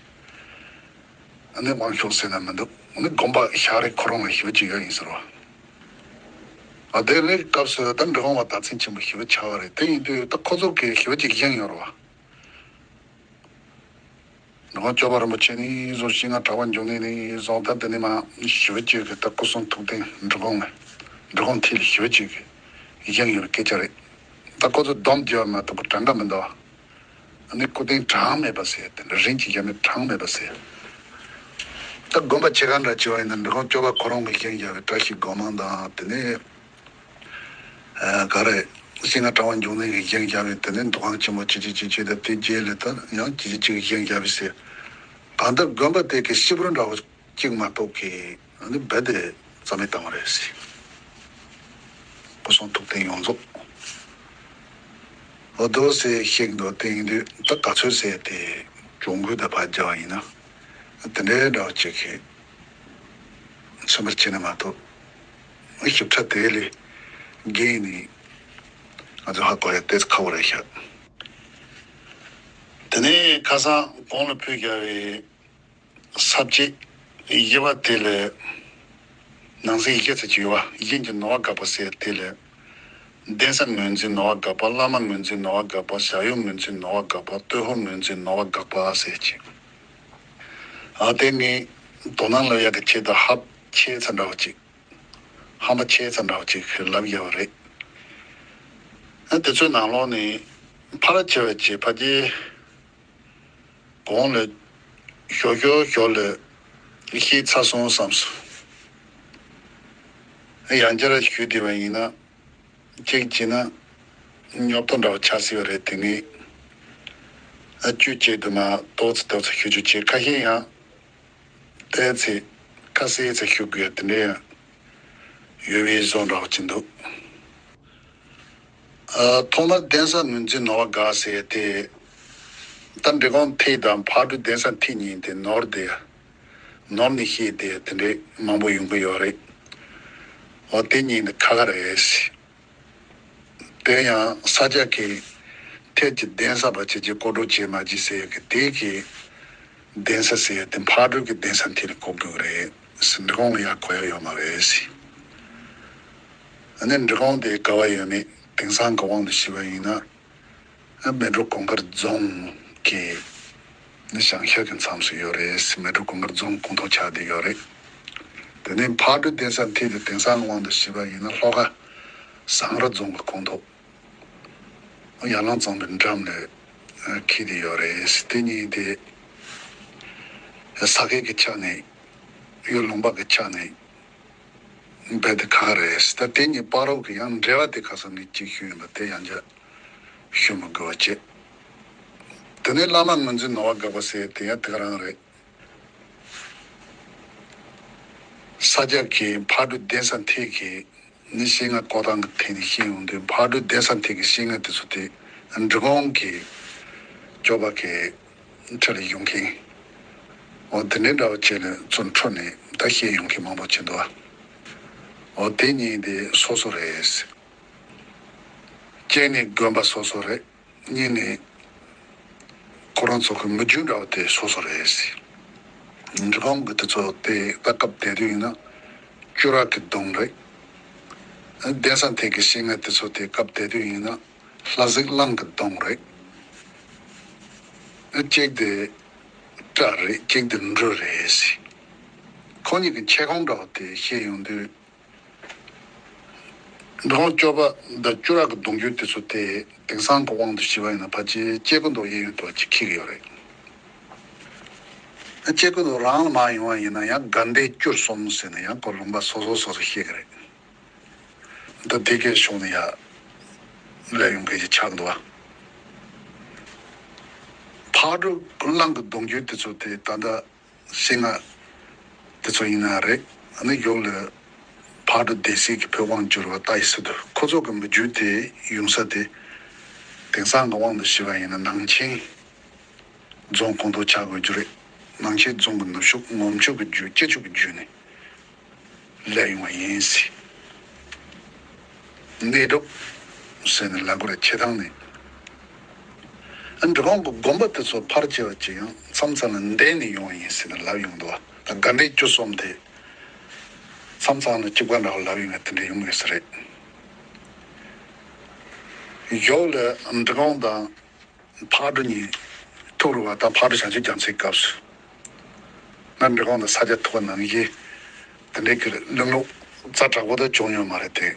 ཨ་ནི་དབང་ཤོག་ཟེར་ན་མི་འདུག་ཨ་ནི་དགོན་པ་ཤག་རེ་ཁོ་རང་ལ་ཞེ་པོ་ཅིག་ཡོད་ཡིན་ཟེར་བ། ཨ་དེ་ལས་སྐབས་སུ་ད་འབྲི་གུང་བ་རྟགས་མཚན་ཆེན་པོ་ཞེ་པོ་ཆགས་པ་རེད། དེ་ཡིན་དུས་ད་ཁོ་ཚོ་གིས་ཞེ་པོ་ཅིག་བཞེངས་ཡོད་རེད་བ། འབྲི་གུང་སྐྱོབ་པ་རིན་པོ་ཆེ་ནས་བཟུང་ཤིང་ང་གྲགས་པ་འབྱུང་གནས་ནས་བཟུང་ད་འདི་ནས་མ་ཞེ་པོ་ཅིག་གིས་ད་སྐུ་གསུང་ཐུགས་རྟེན་འབྲི་གུང་ལ་འབྲི་གུང་མཐིལ་ལ་ཞེ་པོ་ཅིག་གིས་བཞེངས་ཡོད་པའི་སྐད་ཆ་རེད། ད་ཁོ་ཚོ་སྡོམ་རྒྱག་མ་ཐུབ་པ་གྲངས་ཀ་མི་འདུག་ཨ་ནི་སྐུ་རྟེན་གྲངས་མེད་པ་ཟེར་དེ་འདྲ་རིན་གྱིས་ཡ་མེད་གྲངས་མེད་པ་ཟེར། ད་དགོན་པ་ཆེ་ཁག་འདྲ་བྱས་པ་ཡིན་ན་འབྲི་གུང་སྐྱོབ་པ་ཁོ་རང་གིས་བཞེངས་བཞག་པའི་བཀྲ་ཤིས་སྒོ་མང་དང་དེ་ནས་ཨ་ག་རེ་ཤིང་ང་གྲགས་པ་འབྱུང་གནས་ཀྱིས་བཞེངས་བཞག་པའི་དེ་ནས་འདུ་ཁང་ཆེན་མོ་ཅི་ཅི་ཅི་ཅི་དང་དེ་རྗེས་ལ་ད་ཡང་ཅི་ཅི་ཅི་བཞེངས་བཞག་པའི་ཟེར། གང་ལྟར་དགོན་པ་དེ་གི་སྐྱིད་པོ་འདྲ་བོ་གཅིག་མ་གཏོགས་ཀྱི་ཨ་ནི་རྦད་དེ་རྩ་མེད་བཏང་བ་རེད་ཟེར། སྐུ་གསུང་ཐུགས་རྟེན་ཡོངས་རྫོགས། འོ་དོ་ཟེར་བཤད་ཀྱི་འདུག་དེ་ཡིན་དུས་ད་ག་ཚོད་ཟེར་དེ་གྱོང་གུད་དང་ཕར་སྦྱར་བ་ཡིན་ན། དེ་འདྲའི་འདྲ་བ་ཅིག་གིས་མཚོན་པར་བྱས་ན་མ་གཏོགས། ཞིབ་ཕྲ་དེ་ལས་འགལ་ནས་ང་ཚོ་ཧ་གོ་ཡ་ཏོག་ཙམ་ཁག་པོ་རེད་ཤག་དེ་ནས་ཁ་སང་གོང་ལ་ཕུལ་བཞག་པའི་ས་བཅད་བཞི་པ་དེ་ལས་ནང་གསེས་བཞི་ཙམ་ཅིག་ཡོད་པ། གཞན་གྱི་ནོར་བ་དགག་པ་ཟེར་དེ་ལས། གདན་ས་ངོས་འཛིན་ནོར་བ་དགག་པ། བླ་མ་ངོས་འཛིན་ནོར་བ་དགག་པ། ཞབས་གཡོག་ངོས་འཛིན་ནོར་བ་དགག་པ། སྟོད་ཧོར་ངོས་འཛིན་ནོར་བ་དགག་པ་ཟེར་ཅིག་ཨ་དེ་ངས་དོ་སྣང་ལ་ཡག་གི་ཆེད་དུ་ཧབ་ཆེ་ཚ་འདྲ་བ་ཅིག་ཧམ་པ་ཆེ་ཚ་འདྲ་བ་ཅིག་ལབ་ཡོད་པ་རེད། ཨ་དེ་ཚོའི་ནང་ལོགས་ནས་ཕར་ཆེ་བ་ཅིག་ཕ་གི་གོང་ལ་ཞོ་ཞོ་ཞོ་ལ་ཤེས་ཚར་སོང་བསམ་སོང་། ཡང་བསྐྱར་ཞུས་བསྡད་པ་ཡིན་ན། གཅིག་བྱས་ན་ཉོབ་ཏོ་འདྲ་བ་ཆགས་སྲིད་པ་རེད། དེ་ངས་ཨ་བཅུད་གཅིག་ཏུ་མ་ཏོག་ཙམ་ཏོག་ཙམ་ཞུ་རྒྱུ་བྱས། ཁ་ཤས་ཡང་ཏོག་ཙམ་ཁ་གསལ་ཙམ་ཞུ་དགོས་དེ་འདྲ་ཡང་ཡོད་པའི་བཟོ་འདྲ་བ་ཅིག་འདུག་ཨ་ཐོག་མར་གདན་ས་ངོས་འཛིན་ནོར་བ་དགག་ཟེར་དེ། ད་འབྲི་གུང་མཐིལ་དང་ཕག་གྲུ་གདན་ས་མཐིལ་གཉིས་དེ་ནོར་དེ། ནོར་ནས་ཤེས་དེ་དེ་འདྲའི་མང་པོ་ཡོང་གི་ཡོད་རེད། འོ་དེ་གཉིས་ནི་ཁ་ཁ་རེད། དེ་ཡང་ས་སྐྱ་གི་ཐེད་ཀྱི་གདན་ས་པ་བྱེད་ཀྱི་སྐོར་བྲོ་བྱེད་མ་བྱེད་ཟེར་གི་དེ་གི་གདན་ས་ཟེར་དེ་ཕག་གྲུ་གི་གདན་ས་མཐིལ་ལ་གོ་དགོས་རེད། འབྲི་གུང་ལ་ཡ་གོ་ཡ་ཡོད་མ་རེད། ཨ་ནི་འབྲི་གུང་དེ་ག་བ་ཡོད་མེད་དེང་སང་གི་དབང་དུ་བྱས་པ་ཡིན་ན། མལ་གྲོ་གུང་དཀར་རྫོང་གི་ནི་བྱང་ཤར་གྱི་མཚམས་སུ་ཡོད་རེད། མལ་གྲོ་གུང་དཀར་རྫོང་ཁོངས་གཏོགས་ཆགས་བསྡད་ཡོད་རེད། དེ་ནས་ཕག་གྲུ་གདན་ས་མཐིལ་དེ་དེང་སང་དབང་དུ་བྱས་པ་ཡིན་ན་ལྷོ་ཁ་ཟངས་རི་རྫོང་གི་ཁོངས་གཏོགས། ཡར་ལུང་གཙང་པོའི་འགྲམ་ལ་འཁེལ་བསྡད་ཡོད་རེད། དེ་གཉིས་དེ་ས་ཁུལ་གྱི་ཆ་ནས་ཡུལ་ལུང་པ་གི་ཆ་ནས་རྦད་དེ་ཁག་རེད། ད་དེ་གཉིས་བར་དུ་གི་ཡང་འབྲེལ་བ་དེ་ཁ་སང་ངས་གཅིག་ཞུས་ཡིན་པ་དེ་ཡང་བསྐྱར་ཞུ་མི་དགོས་པ་བྱས། དེ་ནས་བླ་མ་ངོས་འཛིན་ནོར་བ་དགག་པ་ཟེར་དེ་ཡང་དེ་ག་རང་རེད། ས་སྐྱ་གི་ཕག་གྲུ་གདན་ས་མཐིལ་གྱི་ནི་ཤིང་ང་བཀོད་སྟངས་ཀྱི་ཐད་ནས་བཤད་ཡོང་དུས་ཕག་གྲུ་གདན་ས་མཐིལ་གྱི་ཤིང་ང་དེ་ཚོ་དེ་འབྲི་གུང་གི་སྐྱོབ་པ་གི་ཁྲི་ལ་ཡོང་མཁན། འོ་དེ་འདྲའི་འདྲ་བ་བྱས་ནས་ཚུར་འཕྲོས་ནས་ད་བཤད་ཡོང་མཁན་མང་པོ་བྱེད་འདུག་བ། འོ་དེ་གཉིས་དེ་སོ་སོ་རེད། གཅིག་ནི་དགོན་པ་སོ་སོ་རེད། གཉིས་ནི་ཁོ་རང་ཚོ་གི་མི་རྒྱུད་འདྲ་བ་དེ་སོ་སོ་རེད། འབྲི་གུང་གི་དེ་ཚོ་དེ་ད་སྐབས་དེ་དུས་ཡིན་ན་ཅུ་ར་གི་གདུང་རེད། གདན་ས་མཐིལ་གི་ཤིང་ང་དེ་ཚོ་དེ་སྐབས་དེ་དུས་ཡིན་ན་ལྷ་གཟིགས་གླང་གི་གདུང་རེད། གཅིག་དེ་སྤྲ་རེད། གཅིག་དེ་འབྲུ་རེད། ཁོ་གཉིས་ཀྱི་ཁྱད་ཁོངས་འདྲ་བ་དེ་བཤད་ཡོང་དུས། འབྲི་གུང་སྐྱོབ་པ་དང་ཅུ་ར་གི་གདུང་རྒྱུད་དེ་ཚོ་དེ་དེང་སང་གི་དབང་དུ་བྱས་པ་ཡིན་ན་ཕལ་ཆེར་སྐྱེ་རྒུ་མདོག་གཡས་གཡོན་དུ་ཅིག་འཁེལ་གི་ཡོད་རེད། སྐྱེ་རྒུ་མདོག་རང་ལ་མ་ཡོང་བ་ཡིན་ན་ཡང་དགའ་ལྡན་བཅུ་གསུམ་ཟེར་ནས་ཡང་ཁོ་ལུང་པ་སོ་སོ་སོ་སོ་བཤད་གི་རེད། ད་དེ་གའི་ཕྱོགས་ནས་ཡ་ལས་ཡོང་གི་ཆགས་འདུག་བ། ཕག་གྲུ་གླང་གི་གདུང་རྒྱུད་དེ་ཚོ་དེ་ད་ལྟ་ཤིང་ང་དེ་ཚོ་ཡིན་ན་རེད། ཨ་ནི་ཡོག་ལ་ཕག་གྲུ་སྡེ་སྲིད་ཀྱི་བོད་དབང་བསྒྱུར་བ་ལྟ་ཡི་སྲིད་དུ་ཁོ་ཚོ་གི་མི་རྒྱུད་དེ་ཡོང་ས་དེ་དེང་སང་གི་དབང་དུ་བྱས་པ་ཡིན་ན་ནང་ཆེན་རྫོང་ཁོངས་གཏོགས་ཆགས་དགོས་རྒྱུ་རེད། ནང་ཆེན་རྫོང་གི་ནུབ་ཕྱོགས་ངོམ་ཆུ་གི་རྒྱུད་སྐྱེ་ཆུ་གི་རྒྱུད་ནས། ལས་ཡོང་བ་ཡིན་ཟེར། གནས་སྒྲུབ་ཟེར་ནས་ལབ་དགོས་རེད། བྱེད་སྟངས་ནི། ཨ་འབྲི་གུང་གི་དགོན་པ་དེ་ཚོ་ཕར་བྱས་པ་ཅིག་ཡང་མཚམས་མཚམས་ལ་འདས་ནས་ཡོང་བ་ཡིན་ཟེར་ནས་ལབ་ཡོང་འདུག་བ། ད་དགའ་ལྡན་བཅུ་གསུམ་དེ་མཚམས་མཚམས་ལ་གཅིག་པ་འདྲ་བ་ལབ་ཡོང་བ་དེ་འདྲ་ཡོང་གི་ཡོད་ས་རེད། ཡོག་ལ་འབྲི་གུང་དང་། ཕག་གྲུ་གཉིས་ཐུག་རུ་བ་དང་ཕག་གྲུ་བྱང་ཆུབ་རྒྱལ་མཚན་སྐབས་སུ། ང་འབྲི་གུང་དང་ས་སྐྱ་ཐུག་པ་ནང་བཞིན། དེ་འདྲའི་གི་གླེང་ལུགས་རྩ་དྲག་པོ་ད་བྱུང་ཡོད་མ་རེད་དེ།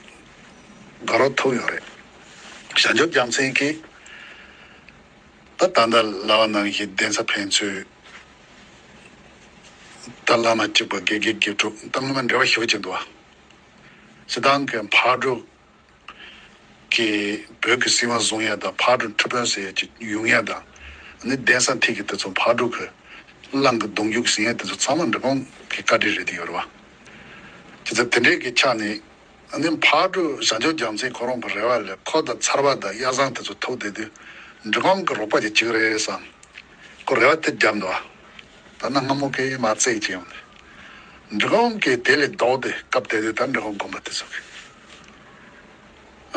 དགའ་རབ་ཐུག་ཡོད་རེད། བྱང་ཆུབ་རྒྱལ་མཚན་གྱིས། ད་ད་ལྟ་ལབ་པ་ནང་བཞིན་གདན་ས་ཕན་ཚུན། ད་བླ་མ་གཅིག་པ་དགེ་དགེ་དགེ་ཕྲུག་ད་སྔོན་མ་འབྲེལ་བ་ཞེ་པོ་ཅིག་འདུག་བ། སྤྱིར་བཏང་གི་ཕག་གྲུ། གི་བོད་ཀྱི་སྲིད་དབང་བཟུང་ཡ་དང་ཕག་གྲུ་ཁྲི་དཔོན་ཟེར་ཡ་ཅིག་ཡོང་ཡ་དང་། ནི་གདན་ས་མཐིལ་གྱི་དེ་ཚོ་ཕག་གྲུ་གི་གླང་གི་གདུང་རྒྱུད་ཟིན་ཡ་དེ་ཚོ་ཚང་མ་འབྲི་གུང་གི་བཀའ་དྲིན་རེད་དེ་ཡོད་རེད་བ། ཅི་ཚེ་དེ་འདྲའི་གི་ཆ་ནས་ནི་ཕག་གྲུ་བྱང་ཆུབ་རྒྱལ་མཚན་ཁོ་རང་གི་རེ་བ་ལས་ཁོ་དང་ཚར་བ་དང་གཡའ་བཟང་དེ་ཚོ་ཐུག་བསྡད་དུས་འབྲི་གུང་གི་རོགས་པ་ཅིག་ཅིག་རེད་བསམ། ཁོ་རེ་བ་དེ་བརྒྱབ་འདུག་བ། ད་ནི་སྔ་མོ་གི་མ་རྩེ་ཅི་ཡོང་ནས། འབྲི་གུང་གིས་དེ་ལས་ལྡོག་སྟེ་སྐབས་དེ་དུས་ད་འབྲི་གུང་དགོན་པ་དེ་ཚོ་གི།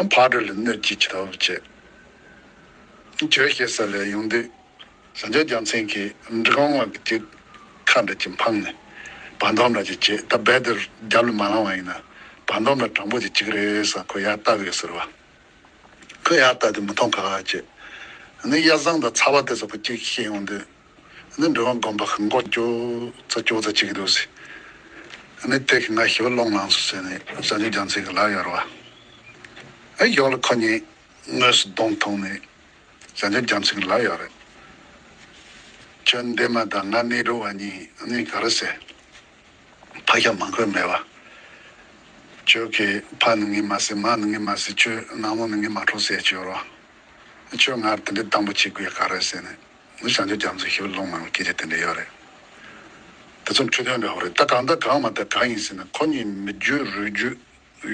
ཨ་ཕག་གྲུ་ལ་གནོད་ཅི་ཅི་ཐོབ་བྱས། ཆོས་བཤད་ས་ལ་ཡོང་དུས། བྱང་ཆུབ་རྒྱལ་མཚན་གྱིས་འབྲི་གུང་ལ་གཅིག་ཁ་འདྲ་ཅིག་འཕངས་ནས། བར་འདུམ་འདྲ་ཅིག་བྱས་ད་རྦད་དེ་རྒྱབ་ལ་མ་ལངས་པ་ཡིན་ན། བར་འདུམ་ལ་དྲང་པོ་ཅིག་བྱེད་ཀྱི་རེད་བསམ་ཁོ་ཡར་ལྟ་གི་ཡོད་ཟེར་བ། ཁོ་ཡར་ལྟ་དུས་མི་མཐོང་ཁ་ཁ་བྱས། ནི་གཡའ་བཟང་དང་ཚ་བ་དེ་ཚོ་ཁོ་གཅིག་ཤེས་ཡོང་དུས། ནི་འབྲི་གུང་དགོན་པ་གི་མགོ་ཅོག་ཙ་ཅོག་ཙ་བྱེད་ཀྱི་འདུག་ཟེར། ནི་དེ་གི་ང་ཞེ་པོ་བློ་ངལ་སོང་ཟེར་ནས་བྱང་ཆུབ་རྒྱལ་མཚན་གྱིས་ལབ་ཡོད་རེད་བ། ཨ་ཡོག་ལ་ཁོ་གཉིས་དངོས་སུ་གདོང་མཐོང་ནས་བྱང་ཆུབ་རྒྱལ་མཚན་གྱིས་ལབ་ཡོད་རེད། ཁྱོད་འདན་མ་དང་ང་གནས་གྲོགས་བ་གཉིས་ནི་ག་རེ་ཟེར། ཕ་ཤ་མ་འཁོན་མེད་པ། ཁྱོད་ཀྱི་ཕ་ནི་ངས་མ་ཟེར། མ་ནི་ངས་མ་ཟེར། ཁྱོད་ནག་མོ་ནི་ངས་མ་འཕྲོག་ཟེར་ཁྱོད་རོ། ཁྱོད་ངར་དེ་འདྲའི་སྡང་པོ་བྱེད་དགོས་ཡ་ག་རེ་ཟེར་ནས། ནི་བྱང་ཆུབ་རྒྱལ་མཚན་ཞེ་པོ་བློ་ངལ་བའི་སྐད་ཆ་དེ་འདྲ་ཡོད་རེད། དེ་ཚོ་འཕྲོས་དོན་འདྲ་བོ་རེད། ད་གང་ལྟར་གང་མ་ལྟར་གང་ཡིན་ཟེར་ན་ཁོ་གཉིས་མི་རྒྱུད་རུས་རྒྱུད་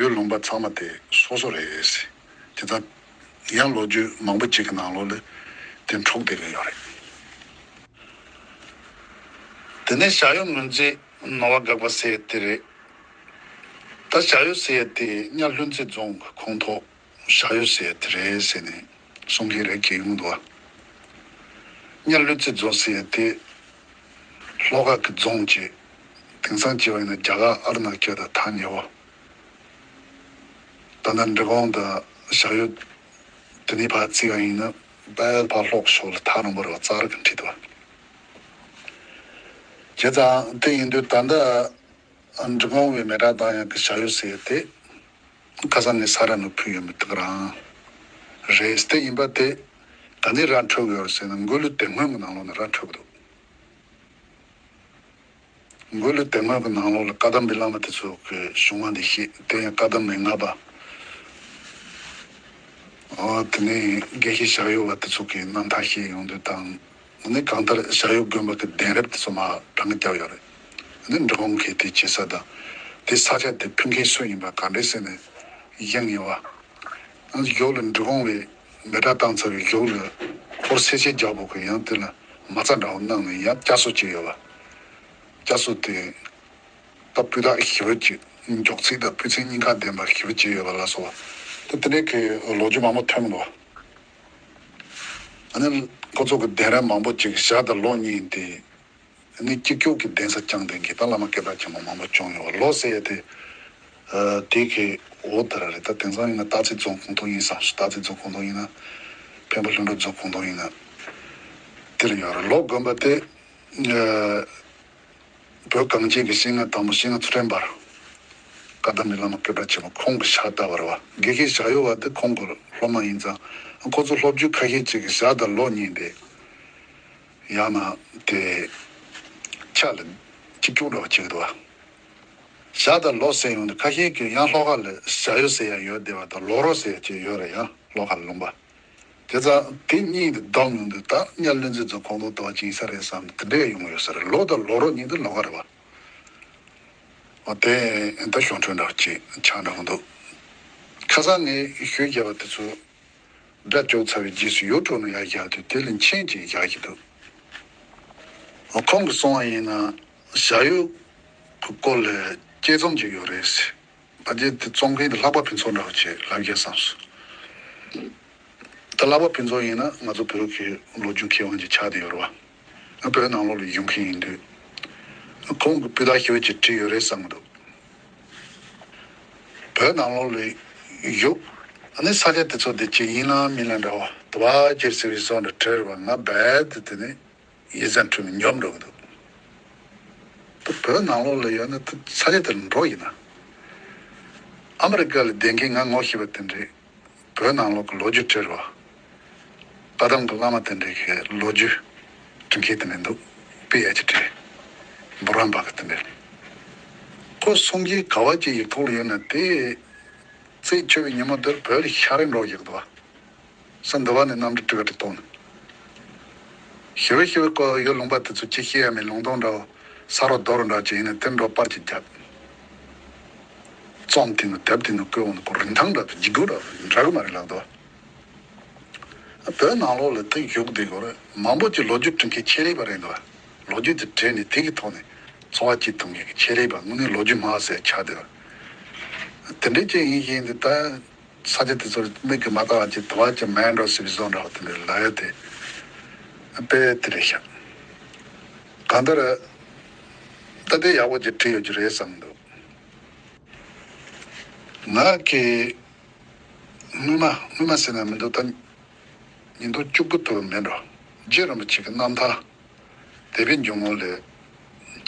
ཡུལ་ལུང་པ་ཚང་མ་དེ་སོ་སོ་རེད་ཟེར། དེ་ཚོ་ཡང་ལོ་རྒྱུས་མང་པོ་ཅིག་གི་ནང་ལོགས་ལ་དེ་འཁྲུག་བསྡད་ཀྱི་ཡོད་རེད། དེ་ནས་བྱ་ཡུལ་ངོས་འཛིན་ནོར་བ་དགག་པ་ཟེར་ཡ་དེ་རེད། ད་བྱ་ཡུལ་ཟེར་ཡ་དེ་གཉའ་ལྷུན་རྩེ་རྫོང་གི་ཁོངས་གཏོགས་བྱ་ཡུལ་ཟེར་ཡ་དེ་རེད་ཟེར་ནས་གསུང་མཁན་རེ་གིས་ཡོང་འདུག་བ། གཉའ་ལྷུན་རྩེ་རྫོང་ཟེར་ཡ་དེ་ལྷོ་ཁ་གི་རྫོང་ཅིག། དེང་སང་བྱས་པ་ཡིན་ན་རྒྱ་གར་ཨ་རུ་ན་ཅལ་དང་ཐག་ཉེ་བོ། ད་ལྟ་འབྲི་གུང་དང་བྱ་ཡུལ་དེ་ནས་ཕར་བརྩིས་པ་ཡིན་ན་དཔལ་ཕར་ལྷོ་ཕྱོགས་ལ་ཐག་རིང་པོ་རེད་བ། ཙག་རི་གི་འཁྲིས་དུ་བ། བྱས་ཙང་དེ་ཡིན་དུས་ད་ལྟ་འབྲི་གུང་བའི་མེ་སྲེག་བཏང་ཡག་གི་བྱ་ཡུལ་ཟེར་ཡག་དེ་ཁ་སང་ངས་ས་ར་ནུ་ཕུལ་ཡོད་མི་དེ་ག་རང་རེད། དེ་ཡིན་པ་དེ་ག་ནས་ར་འཕྲོད་ཀྱི་ཡོད་ཟེར་ན་མགོ་ལོག་དེ་སྔོན་གྱི་ནང་ལོགས་ནས་ར་འཕྲོད་ཀྱི་འདུག། མགོ་ལོག་དེ་སྔོན་གྱི་ནང་ལོགས་ལ་བཀའ་གདམས་པའི་བླ་མ་དེ་ཚོ་གི་བྱུང་བ་འདི་ཤེས། དེ་ཡང་བཀའ་གདམས་མི་ལྔ་པ། ཨོ་དེ་ནས་དགེ་བཤེས་བྱ་ཡུལ་བ་དེ་ཚོ་གི་རྣམ་ཐར་བཤད་ཡོང་དུས་དང་། ནི་གང་ལྟར་བྱ་ཡུལ་དགོན་པ་གི་གདན་རབས་དེ་ཚོ་མར་གྲངས་བརྒྱབ་ཡོད་རེད། ནི་འབྲི་གུང་གི་དེ་བྱེད་ས་དང་། དེ་ས་ཆ་དེ་ཕུལ་མཁན་སུ་ཡིན་པ་ག་འདྲས་ཟེར་ནས་ཡང་ཡིན་བ། ཨ་ཡོག་ལ་འབྲི་གུང་བའི་མེ་སྲེག་བཏང་ཚར་བའི་ཡོག་ལ་ཧོར་སེར་ཆེན་རྒྱལ་པོ་གི་ཡང་དེ་ལ་མ་རྩ་འདྲ་བོ་གནང་ནས་ཡང་བསྐྱར་གསོ་བྱས་ཡོད་བ། བསྐྱར་གསོ་དེ་ད་སྤུས་དག་ཞེ་པོ་ཅིག། མགྱོགས་ཚད་དང་སྤུས་ཚད་གཉིས་ཀ་ལྡན་པ་ཞེ་པོ་ཅིག་ཡོད་པ་ལ་སོགས་ དེ་དེ་འདྲའི་གི་ལོ་རྒྱུས་མང་པོ་ཐོན་མི་འདུག་ཨ་ནི་ཁོ་ཚོ་གི་གདན་རབས་མང་པོ་ཅིག་ཞྭ་དང་ལོ་གཉིས་དེ། ནི་གཅིག་གྱུར་གྱི་གདན་ས་བསྐྱངས་ཏེ་གི་ད་བླ་མ་སྐད་གྲགས་ཆེན་པོ་མང་པོ་བྱུང་ཡོད་པ། ལོ་ཟེར་ཡ་དེ་ཨ་དེ་གི་འོ་དེ་ར་རེད། ད་དེང་སང་ཡིན་ན་སྟག་རྩེ་རྫོང་ཁོངས་གཏོགས་ཡིན་བསམ་སོང་། སྟག་རྩེ་རྫོང་ཁོངས་གཏོགས་ཡིན་ན། འཕན་པོ་ལྷུན་གྲུབ་རྫོང་ཁོངས་གཏོགས་ཡིན་ན། དེ་རུ་ཡོད་རེད། ལོ་དགོན་པ་དེ་ཨ་བོད་གངས་ཅན་གྱི་ཤིང་རྟ་དང་པོ་ཤིང་རྟ་ཚུལ་ཁྲིམས་དཔལ་བཀའ་གདམས་པའི་བླ་མ་སྐད་གྲགས་ཆེན་པོ་ཁོང་གི་ཕྱག་བཏབ་པ་རེད་པ། དགེ་བཤེས་བྱ་ཡུལ་བ་དེ་ཁོང་གི་སློབ་མ་ཡིན་ཙང་། ཁོ་ཚོ་སློབ་བརྒྱུད་ཁ་ཤས་ཅིག་གི་ཞྭ་དང་ལོ་གཉིས་དེ། ཡང་ན་དེ་ཆ་ལ་གཅིག་གྱུར་འདྲ་བ་ཅིག་འདུག་བ། ཞྭ་དང་ལོ་ཟེར་ཡོང་དུས་ཁ་ཤས་ཀྱིས་ཡང་ལྷོ་ཁ་ལ་ཞྭ་ཡུལ་ཟེར་ཡ་ཡོད་བསྡད་པ་དང་། ལོ་རོ་ཟེར་ཡ་ཅིག་ཡོད་རེད། ཡང་ལྷོ་ཁ་ལ་ལུང་པ། དེ་ཙང་དེ་གཉིས་དེ་བསྡོམས་ཡོང་དུས་ད་གཉའ་ལྷུན་རྩེ་རྫོང་ཁོངས་གཏོགས་ཅིག་ཡིན་ས་རེད་བསམ་དེ་འདྲས་ཡོང་གི་ཡོད་ས་རེད། ལོ་དང་ལོ་རོ་གཉིས་དེ་ལོ་ཁ་རེད་བ། འོ་དེ་ད་གཞུང་འཕྲོས་འདྲ་བ་ཅིག་ཆགས་འགྲོ་གི་འདུག་ཁ་སང་ངས་ཞུས་བཞག་པ་དེ་ཚོ། སྒྲ་བཅོས་ཚར་བའི་རྗེས་སུ་ཡུལ་གྲོགས་ནང་ཡར་བཞག་དུས་དེ་ལ་མཆན་ཅིག་བཞག་གི་འདུག་ཁོང་གིས་གསུངས་པ་ཡིན་ན་ཞྭ་ཡུལ་གྱི་སྐོར་ལ་དཔྱད་རྩོམ་ཅིག་ཡོད་རེད་ཟེར། ཕལ་ཆེར་དེ་རྩོམ་མཁན་དེ་ལྷག་པ་ཕུན་ཚོགས་འདྲ་བོ་ཅིག་ལབ་ཀྱི་བསམ་སོང་། ད་ལྷག་པ་ཕུན་ཚོགས་ཡིན་ན་ང་ཚོ་བོད་ཀྱི་ལོ་རྒྱུས་མཁས་དབང་ཅིག་ཆགས་བསྡད་ཡོད་རེད་བ། བོད་ནང་ལོགས་ལ་བཞུགས་མཁན་ཡིན་དུས། ཁོང་གིས་སྤུས་དག་ཞེ་པོ་ཅིག་བྲིས་ཡོད་རེད་བསམ་གྱི་འདུག་བོད་ནང་ལོགས་ལ་བཞུགས། ཨ་ནི་ས་ཆ་དེ་ཚོ་དེ་ཅིག་ཡིན་ལ་མིན་ལ་འདྲ་བ་དུ་བ་ཅེར་ཟེར་བའི་བཟོ་འདྲ་བྲིས་པ་ང་རྦད་དེ་དེ་ནི་ཡིད་གཟབ་འཁྲུལ་ནས་ཉོབ་འགྲོ་གི་འདུག་ད་བོད་ནང་ལོགས་ལ་ཡོད་ན་ད་ས་ཆ་དེར་འགྲོ་ཡིན་ན། ཨ་མི་རི་ཀ་ལ་བསྡད་མཁན་ང་ངོ་ཤེས་པ་དེ་འདྲས། བོད་ནང་ལོགས་ཀྱི་ལོ་རྒྱུས་བྲིས་པ། བཀའ་གདམས་ཀྱི་བླ་མ་དེ་འདྲའི་གི་ལོ་རྒྱུས་བྲིས་མཁན་དེ་འདྲ་འདུག་པི་ཨེཆ་ཌི། འབུམ་རམས་པ་གི་དེ་འདྲ། ཁོ་གསུང་མཁན་ག་བ་ཅིག་ཡིག་ཐོག་ལ་ཡོད་ན་དེ། རྩད་ཆོད་པའི་ཉིན་མོ་དེར་བོད་ལ་ཤར་རིང་འགྲོ་ཡག་འདུག་བ། ས་འདི་བ་ནས་གནམ་གྲུ་ཏི་ཀ་ཏི་གཏོང་ནས། ཞི་བའི་ཞི་བའི་སྐོར་ཡོད་ལུང་པ་དེ་ཚོ་ཅི་ཤེས་ཡ་མེད། ལུང་སྟོང་འདྲ་བོ། ས་རོ་རྡོ་རོ་འདྲ་ཅིག་ཡིན་ན་དེ་འགྲོ་པར་ཅིག་བརྒྱབ། རྩོམ་དེ་ནི་དེབ་དེ་ནི་བཀོད་འོང་ན་ཁོ་རིན་ཐང་འདྲ་དང་འཇིགས་སྐུལ་འདྲ་འདྲ་གི་མ་རེད་ལགས་དོ། བོད་ནང་ལོགས་ལ་དེ་བཞུགས་བསྡད་དགོས་རེད། མང་པོ་ཅིག་ལོ་རྒྱུས་བྲིས་མཁན་ཆེད་ལས་པ་རེད་འདུག་ལོ་རྒྱུས་དེ་བྲིས་ནས་དེ་གི་ཐོག་ནས་འཚོ་བ་སྐྱེལ་ཐུབ་མཁན་གྱི་ཆེད་ལས་པ་དངོས་གནས་ལོ་རྒྱུས་མ་ཟེར་ཆགས་བསྡད་པ། དེ་འདྲའི་ཅིག་ཡིན་བཞིན་དུ་ད་ས་ཆ་དེ་ཚོར་མིག་གིས་མ་བལྟ་བ་ཅིག་དུ་བ་ཅིག་མེད་འགྲོ་ཟེར་བའི་བཟོ་འདྲ་བ་དེ་འདྲ་ལབ་ཡ་དེ་དཔེ་དེ་རེད་ཤག་གང་ལྟར་ད་དེ་ཡག་པོ་ཅིག་བྲིས་ཡོད་ཀྱི་རེད་བསམ་འདུག་ང་གིས་སྔོན་མ་སྔོན་མ་ཟེར་ན་མི་འདུག་ད་ཉིས་སྟོང་བཅུ་དགུ་དུ་མེད་འགྲོ། རྗེ་རིན་པོ་ཆེ་གི་རྣམ་ཐར་དེ་པའི་འཇུག་ངོགས་ལས་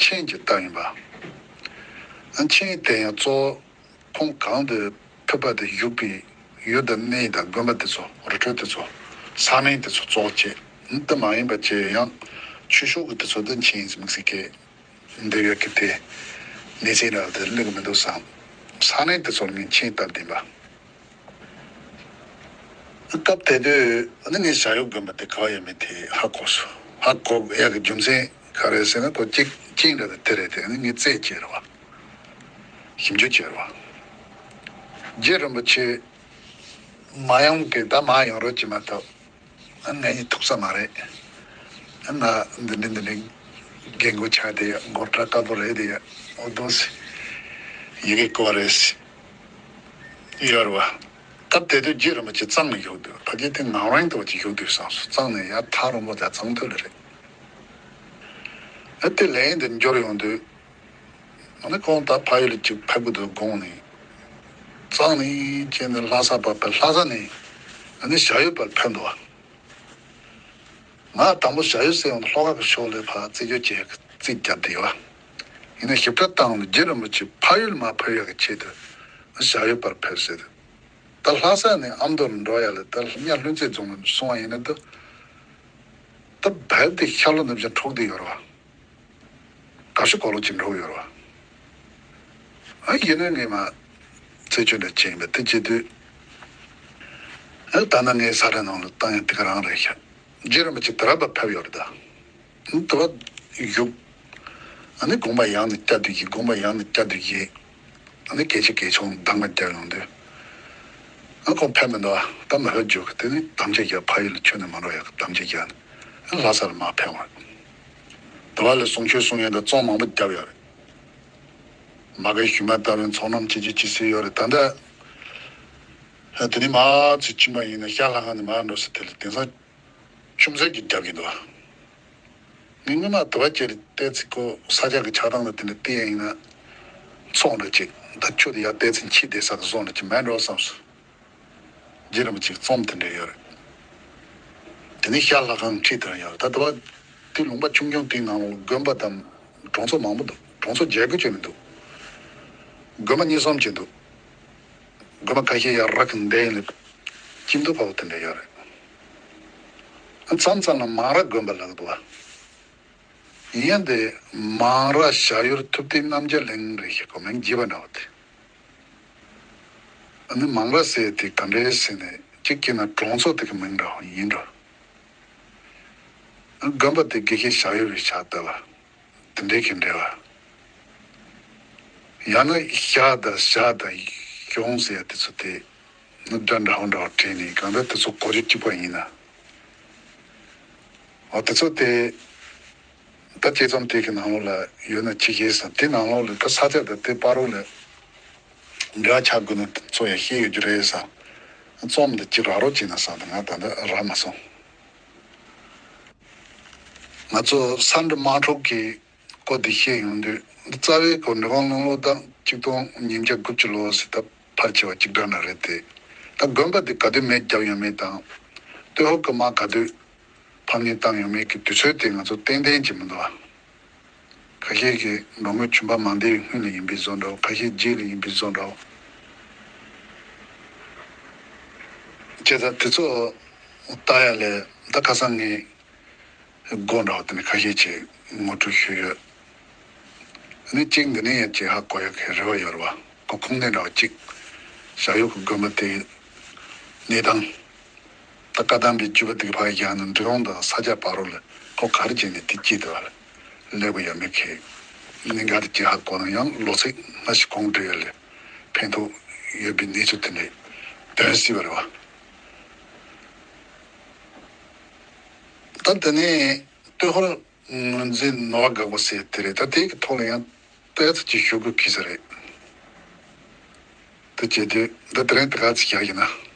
མཆན་ཅིག་བཏབ་ཡིན་པ། ཨ་མཆན་དེ་ཡང་གཙོ་བོ་ཁོང་གང་དུ་ཕེབས་པ་དེ་བཞུགས་པའི་ཡུལ་དང་གནས་དང་དགོན་པ་དེ་ཚོ་རི་ཁྲོད་དེ་ཚོ་ས་གནས་དེ་ཚོ་གཙོ་བོ་བྱས། དེ་མ་ཡིན་པ་བྱས་ཡང་ཆོས་ཕྱོགས་ཀྱི་དེ་ཚོ་དེ་མཆན་ཡིན་ཟེར་དམིགས་བསལ་གྱི་འདི་ཡོད་ཀྱི་དེ་གནས་ཚད་རག་དེ་ལེགས་མི་འདུག་བསམ། ས་གནས་དེ་ཚོར་ངས་མཆན་བཏབ་བསྡད་པ། སྐབས་དེ་དུས་ཨ་ནི་ངས་བྱ་ཡུལ་དགོན་པ་དེ་ག་བ་ཡོད་མེད་དེ་ཧ་གོ་སོང་། ཧ་གོ་ཡག་གི་རྒྱུ་མཚན་ག་རེ་ཟེར་ན་ཁོ་གཅིག་གཅིག་འདྲ་དེ་དེ་རེད་དེ། ཨ་ནི་ངས་རྩད་བཅད་རེད་བ། ཞིབ་འཇུག་བྱས་རེད་བ། རྗེ་རིན་པོ་ཆེ་མ་ཡོང་གི་ད་མ་ཡོང་རོགས་བྱེད་མ་ཐུབ། ཨ་ང་གཉིས་ཐུག་ས་མ་རེད། ཨ་ང་འདི་འདྲ་འདི་འདྲ་རྒན་རྒོན་ཆགས་དེ་ཡ་མགོ་སྐྲ་དཀར་པོ་རེད་དེ་ཡ་འོ་དོ་སི་ཡི་གེ་ཀོ་རེ་སི་ཡོད་རེད་བ། སྐབས་དེ་དུས་རྗེ་རིན་པོ་ཆེ་གཙང་ནས་བཞུགས་འདུག་ཕ་གི་དེ་ངག་དབང་དུ་བ་ཅིག་བཞུགས་འདུག་བསམ་སོང་། གཙང་ནས་ཡར་ཐག་རིང་པོ་དང་གཙང་ཐོས་ལ་རེད། ཨ་དེ་ལན་དུ་འབྱོར་ཡོང་དུས། ཨ་ནི་ཁོང་ད་ཕ་ཡུལ་ལ་ཅིག་ཕེབས་ཀྱི་འདུག་དགོངས་ནས། གཙང་ནས་ཁྱེད་ནི་ལྷ་ས་བར་ཕེབས། ལྷ་ས་ནས་ཨ་ནི་བྱ་ཡུལ་བར་ཕེབས་འདུག་བ། ང་དང་པོ་བྱ་ཡུལ་ཟེར་ཡོང་དུས་ལྷོ་ཁ་གི་ཕྱོགས་ལ་ཕར་རྩེད་འཇོ་བྱེད་རྩིས་བརྒྱབ་བསྡད་ཡོད། ཡིན་ནའི་ཞིབ་ཕྲ་བཏང་ནས་རྗེ་རིན་པོ་ཆེ་ཕ་ཡུལ་མར་ཕེབས་ཡག་གི་ཆེད་དུ་བྱ་ཡུལ་བར་ཕེབས་ཟེར། ད་ལྷ་ས་ནས་ཨ་མདོར་འགྲོ་ཡ་ལ་ད་གཉའ་ལྷུན་རྩེ་རྫོང་ལ་སོང་བ་ཡིན་ན་ད་ད་བལ་དེ་ཤར་ལྷོ་ནུབ་བྱང་འཕྲོག་བསྡད་ཡོད་རེད་བ། དགའ་ཤོས་གོ་ལོག་ཅིག་འགྲོ་གི་ཡོད་རེད་བ། ཨ་ཡིན་ནའི་ངས་མ་རྩད་གཅོད་འདྲ་བྱས་ཡིན་པ་དེ་བྱེད་དུས། ཨ་ད་ནི་ངའི་ས་ཁྲ་ནང་ལ་བཏང་ཡ་དེ་ག་རང་རེད་ཤག་རྗེ་རིན་པོ་ཆེ་དེ་ར་བ་ཕེབས་ཡོད་རེད་ད། དེ་བ་བཞུགས། ཨ་ནི་དགོངས་པ་ཡང་ནས་བསྐྱར་དུ་བཞེས། དགོངས་པ་ཡང་ནས་བསྐྱར་དུ་བཞེས། ཨ་ནི་སྐད་ཆ་གལ་ཆུང་གདམས་ངག་རྒྱག་ཡོང་དུས། ཨ་ཁོང་ཕེབས་མི་འདུག་ད་མི་ཧོད་འཇུག་གི་དེ་ནི་དམ་བཅའ་བརྒྱབ། ཕ་ཡུལ་ལ་ཁྱོན་ནས་མ་འགྲོ་ཡག་གི་དམ་བཅའ་བརྒྱབ་ནས་ཨ་ལྷ་ས་ལ་མར་ཕེབས་པ་རེད། དེ་བ་ལ་གསུང་ཆོས་གསུང་ཡས་དང་རྩོམ་མང་པོ་བརྒྱབ་ཡོད་རེད། མ་གི་ཞུ་མ་ལྟ་བུའི་ཚོགས་རྣམས་ཅི་ཅི་ཅི་ཟེར་ཡོད་རེད། ད་ལྟ་ དེ་ནས་མར་ཚུར་ཕྱིན་པ་ཡིན་ན་ཤར་ལྷ་ཁང་ནས་མར་འགྲོ་ས་དེ་ལ་དེང་སང་ཆུ་མཛོད་ཀྱི་རྒྱབ་ཀྱི་འདུག་ངས་སྔོན་མ་དུ་བ་ཅེར་བལྟས་ཚེ་ཁོ་ས་ཆ་གི་ཆགས་སྟངས་ལ་དེ་འདྲ་བལྟས་ཡིན་ན་ཚོགས་འདྲ་ཅིག་ད་ཆུ་དེ་ཡར་བལྟས་ཚེ་འཁྱིལ་བསྡད་ས་དེ་བཟོ་འདྲ་ཅིག་མེད་འགྲོ་བསམ་སོང་། རྗེ་རིན་པོ་ཆེའི་རྩོམ་དེ་འདྲ་ཡོད་རེད། དེ་ནས་ཤར་ལྷ་ཁང་ཁྲི་དེ་རང་ཡོད་རེད། ད་དུ་བ་དེ་ལུང་པ་ཆུང་ཆུང་དེའི་ནང་ལ་དགོན་པ་དང་གྲོང་ཚོ་མང་པོ་འདུག་གྲོང་ཚོ་བརྒྱད་དགུ་ཅིག་མི་འདུག་དགོན་པ་གཉིས་གསུམ་ཅིག་འདུག་དགོན་པ་ཁ་ཤས་ཡར་ར་གི་འདས་ཡིན་ལ་སྐྱིད་སྡུག་ཕ་བོ་དེ་འདྲ་ཡོད་རེད། མཚམས་མཚམས་ལ་མང་ར་དགོན་པ་ལབ་འདུག་བ། ཡིན་ཡང་དེ་མང་ར་བྱ་ཡུལ་ཐུབ་བསྟན་རྣམ་རྒྱལ་གླིང་རེད་ཞེས་གོ་མིང་བརྗེས་པ་འདྲ་བ་དེ། ཨ་ནི་མང་ར་ཟེར་དེ་ག་འདྲའི་ཟེར་ནས་གཅིག་བྱས་ན་གྲོང་ཚོ་དེ་གི་མིང་འདྲ་བ་ཡིན་འགྲོ། དགོན་པ་དེ་དགེ་བཤེས་བྱ་ཡུལ་རེ་ཆགས་བསྡད་པ། དེ་འདྲའི་གི་འབྲེལ་བ། ཡང་ན་ཤར་དང་བྱ་དང་གཞོང་ཟེར་ཡ་དེ་ཚོ་དེ་ནི་སྒྲ་འདྲ་བོ་འདྲ་བོ་དྲན་ནས་གང་ལྟར་དེ་ཚོ་གོ་རྒྱུ་གཅིག་པ་ཡིན་ན། འོ་དེ་ཚོ་དེ་ད་དཔྱད་རྩོམ་དེ་གི་ནང་ལོགས་ལ་ཡོད་ན་ཅི་ཤེས་སམ། དེ་ནང་ལོགས་ལ་ད་ས་ཆ་དང་དེ་བར་རོ་ལ་འབྲེལ་བ་ཆགས་དགོས་ན་དེ་ཚོ་ཡང་ཤེས་ཡོད་རྒྱུ་རེད་བསམ། རྩོམ་འདི་གཅིག་རག་རོགས་བྱས་ན་བསམ་སྟེ་ང་ད་ལྟ་རག་མ་སོང་། ང་ཚོ་ས་འབྲུ་དམག་འཁྲུག་གི་སྐོར་འདི་བཤད་ཡོང་དུས་འདི་རྩ་བའི་སྐོར་འབྲི་གུང་གླང་ལོ་ཟླ་གཅིག་སྟོང་ཉིས་བརྒྱ་དགུ་བཅུ་ལོ་ཟེར་ད་ཕལ་ཆེ་བ་གཅིག་སྒྲིལ་ནི་རེད་དེ། ད་དགོན་པ་འདི་ག་དུས་མེ་བརྒྱབ་ཡོད་མེད་དང་། སྟོད་ཧོར་གྱི་དམག་ག་དུས་ཕམ་ཉེས་བཏང་ཡོད་མེད་ཀྱི་དུས་ཚོད་དེ་ང་ཚོ་ཏན་ཏན་གྱི་མི་འདུག་ཁ་ཤས་ཀྱིས་འགྲོ་མགོན་ཆུ་འབབ་མང་སྡེ་བའི་སྔོན་ལ་ཡིན་པའི་བཟོ་འདྲ་བོ། ཁ་ཤས་རྗེས་ལ་ཡིན་པའི་བཟོ་འདྲ་བོ། བྱས་ཙང་དེ་ཚོ་ལྟ་ཡ་ལས་ད་ཁ་སང་ངས་སྒོ་འདྲ་བོ་དེ་ནས་ཁ་ཤས་ཀྱིས་ངོ་སྤྲོད་ཞུས་ཡོད། ཨ་ནི་གཅིག་འདི་ནས་ཡང་ཅིག་ཧ་གོ་ཡ་གི་རེ་བ་ཡོད་རེད་བ། ཁོ་ཁུངས་སྣེ་འདྲ་བ་གཅིག་བྱ་ཡུལ་གྱི་དགོན་པ་དེའི་གནས་སྟངས། ད་བཀའ་གདམས་པའི་བཅུ་པ་དེ་གི་ཕར་བཞག་ན་འབྲི་གུང་དང་ས་སྐྱ་བར་རོ་ལ་ཁོ་ག་རེ་བྱས་ནས་དེ་སྐྱིད་དེ་བ་ལ་ལེགས་པ་ཡོད་མེད་ཁེ། གནད་འགག་དེ་ཅིག་ཧ་གོ་ན་ཡང་ལོ་ཚིགས་སྔ་ཕྱི་གོང་འགྲོ་ཡ་ལས་ཕན་ཐོགས་ཡོད་པའི་གནས་ཚུལ་དེ་འདྲས་འདོན་སྲིད་པ་རེད་བ། ད་དེ་ནས་སྟོད་ཧོར་ངོས་འཛིན་ནོར་བ་འགག་པ་ཟེར་དེ་རེད། ད་དེ་གི་ཐོག་ལ་ཡང་ཏོག་ཙམ་ཅིག་ཞུ་དགོས་ཀྱི་ས་རེད། དེ་བྱེད་དུས་ད་དེ་རིང་དེ་ག་ཚོད་བཞག་ཡིན་ན།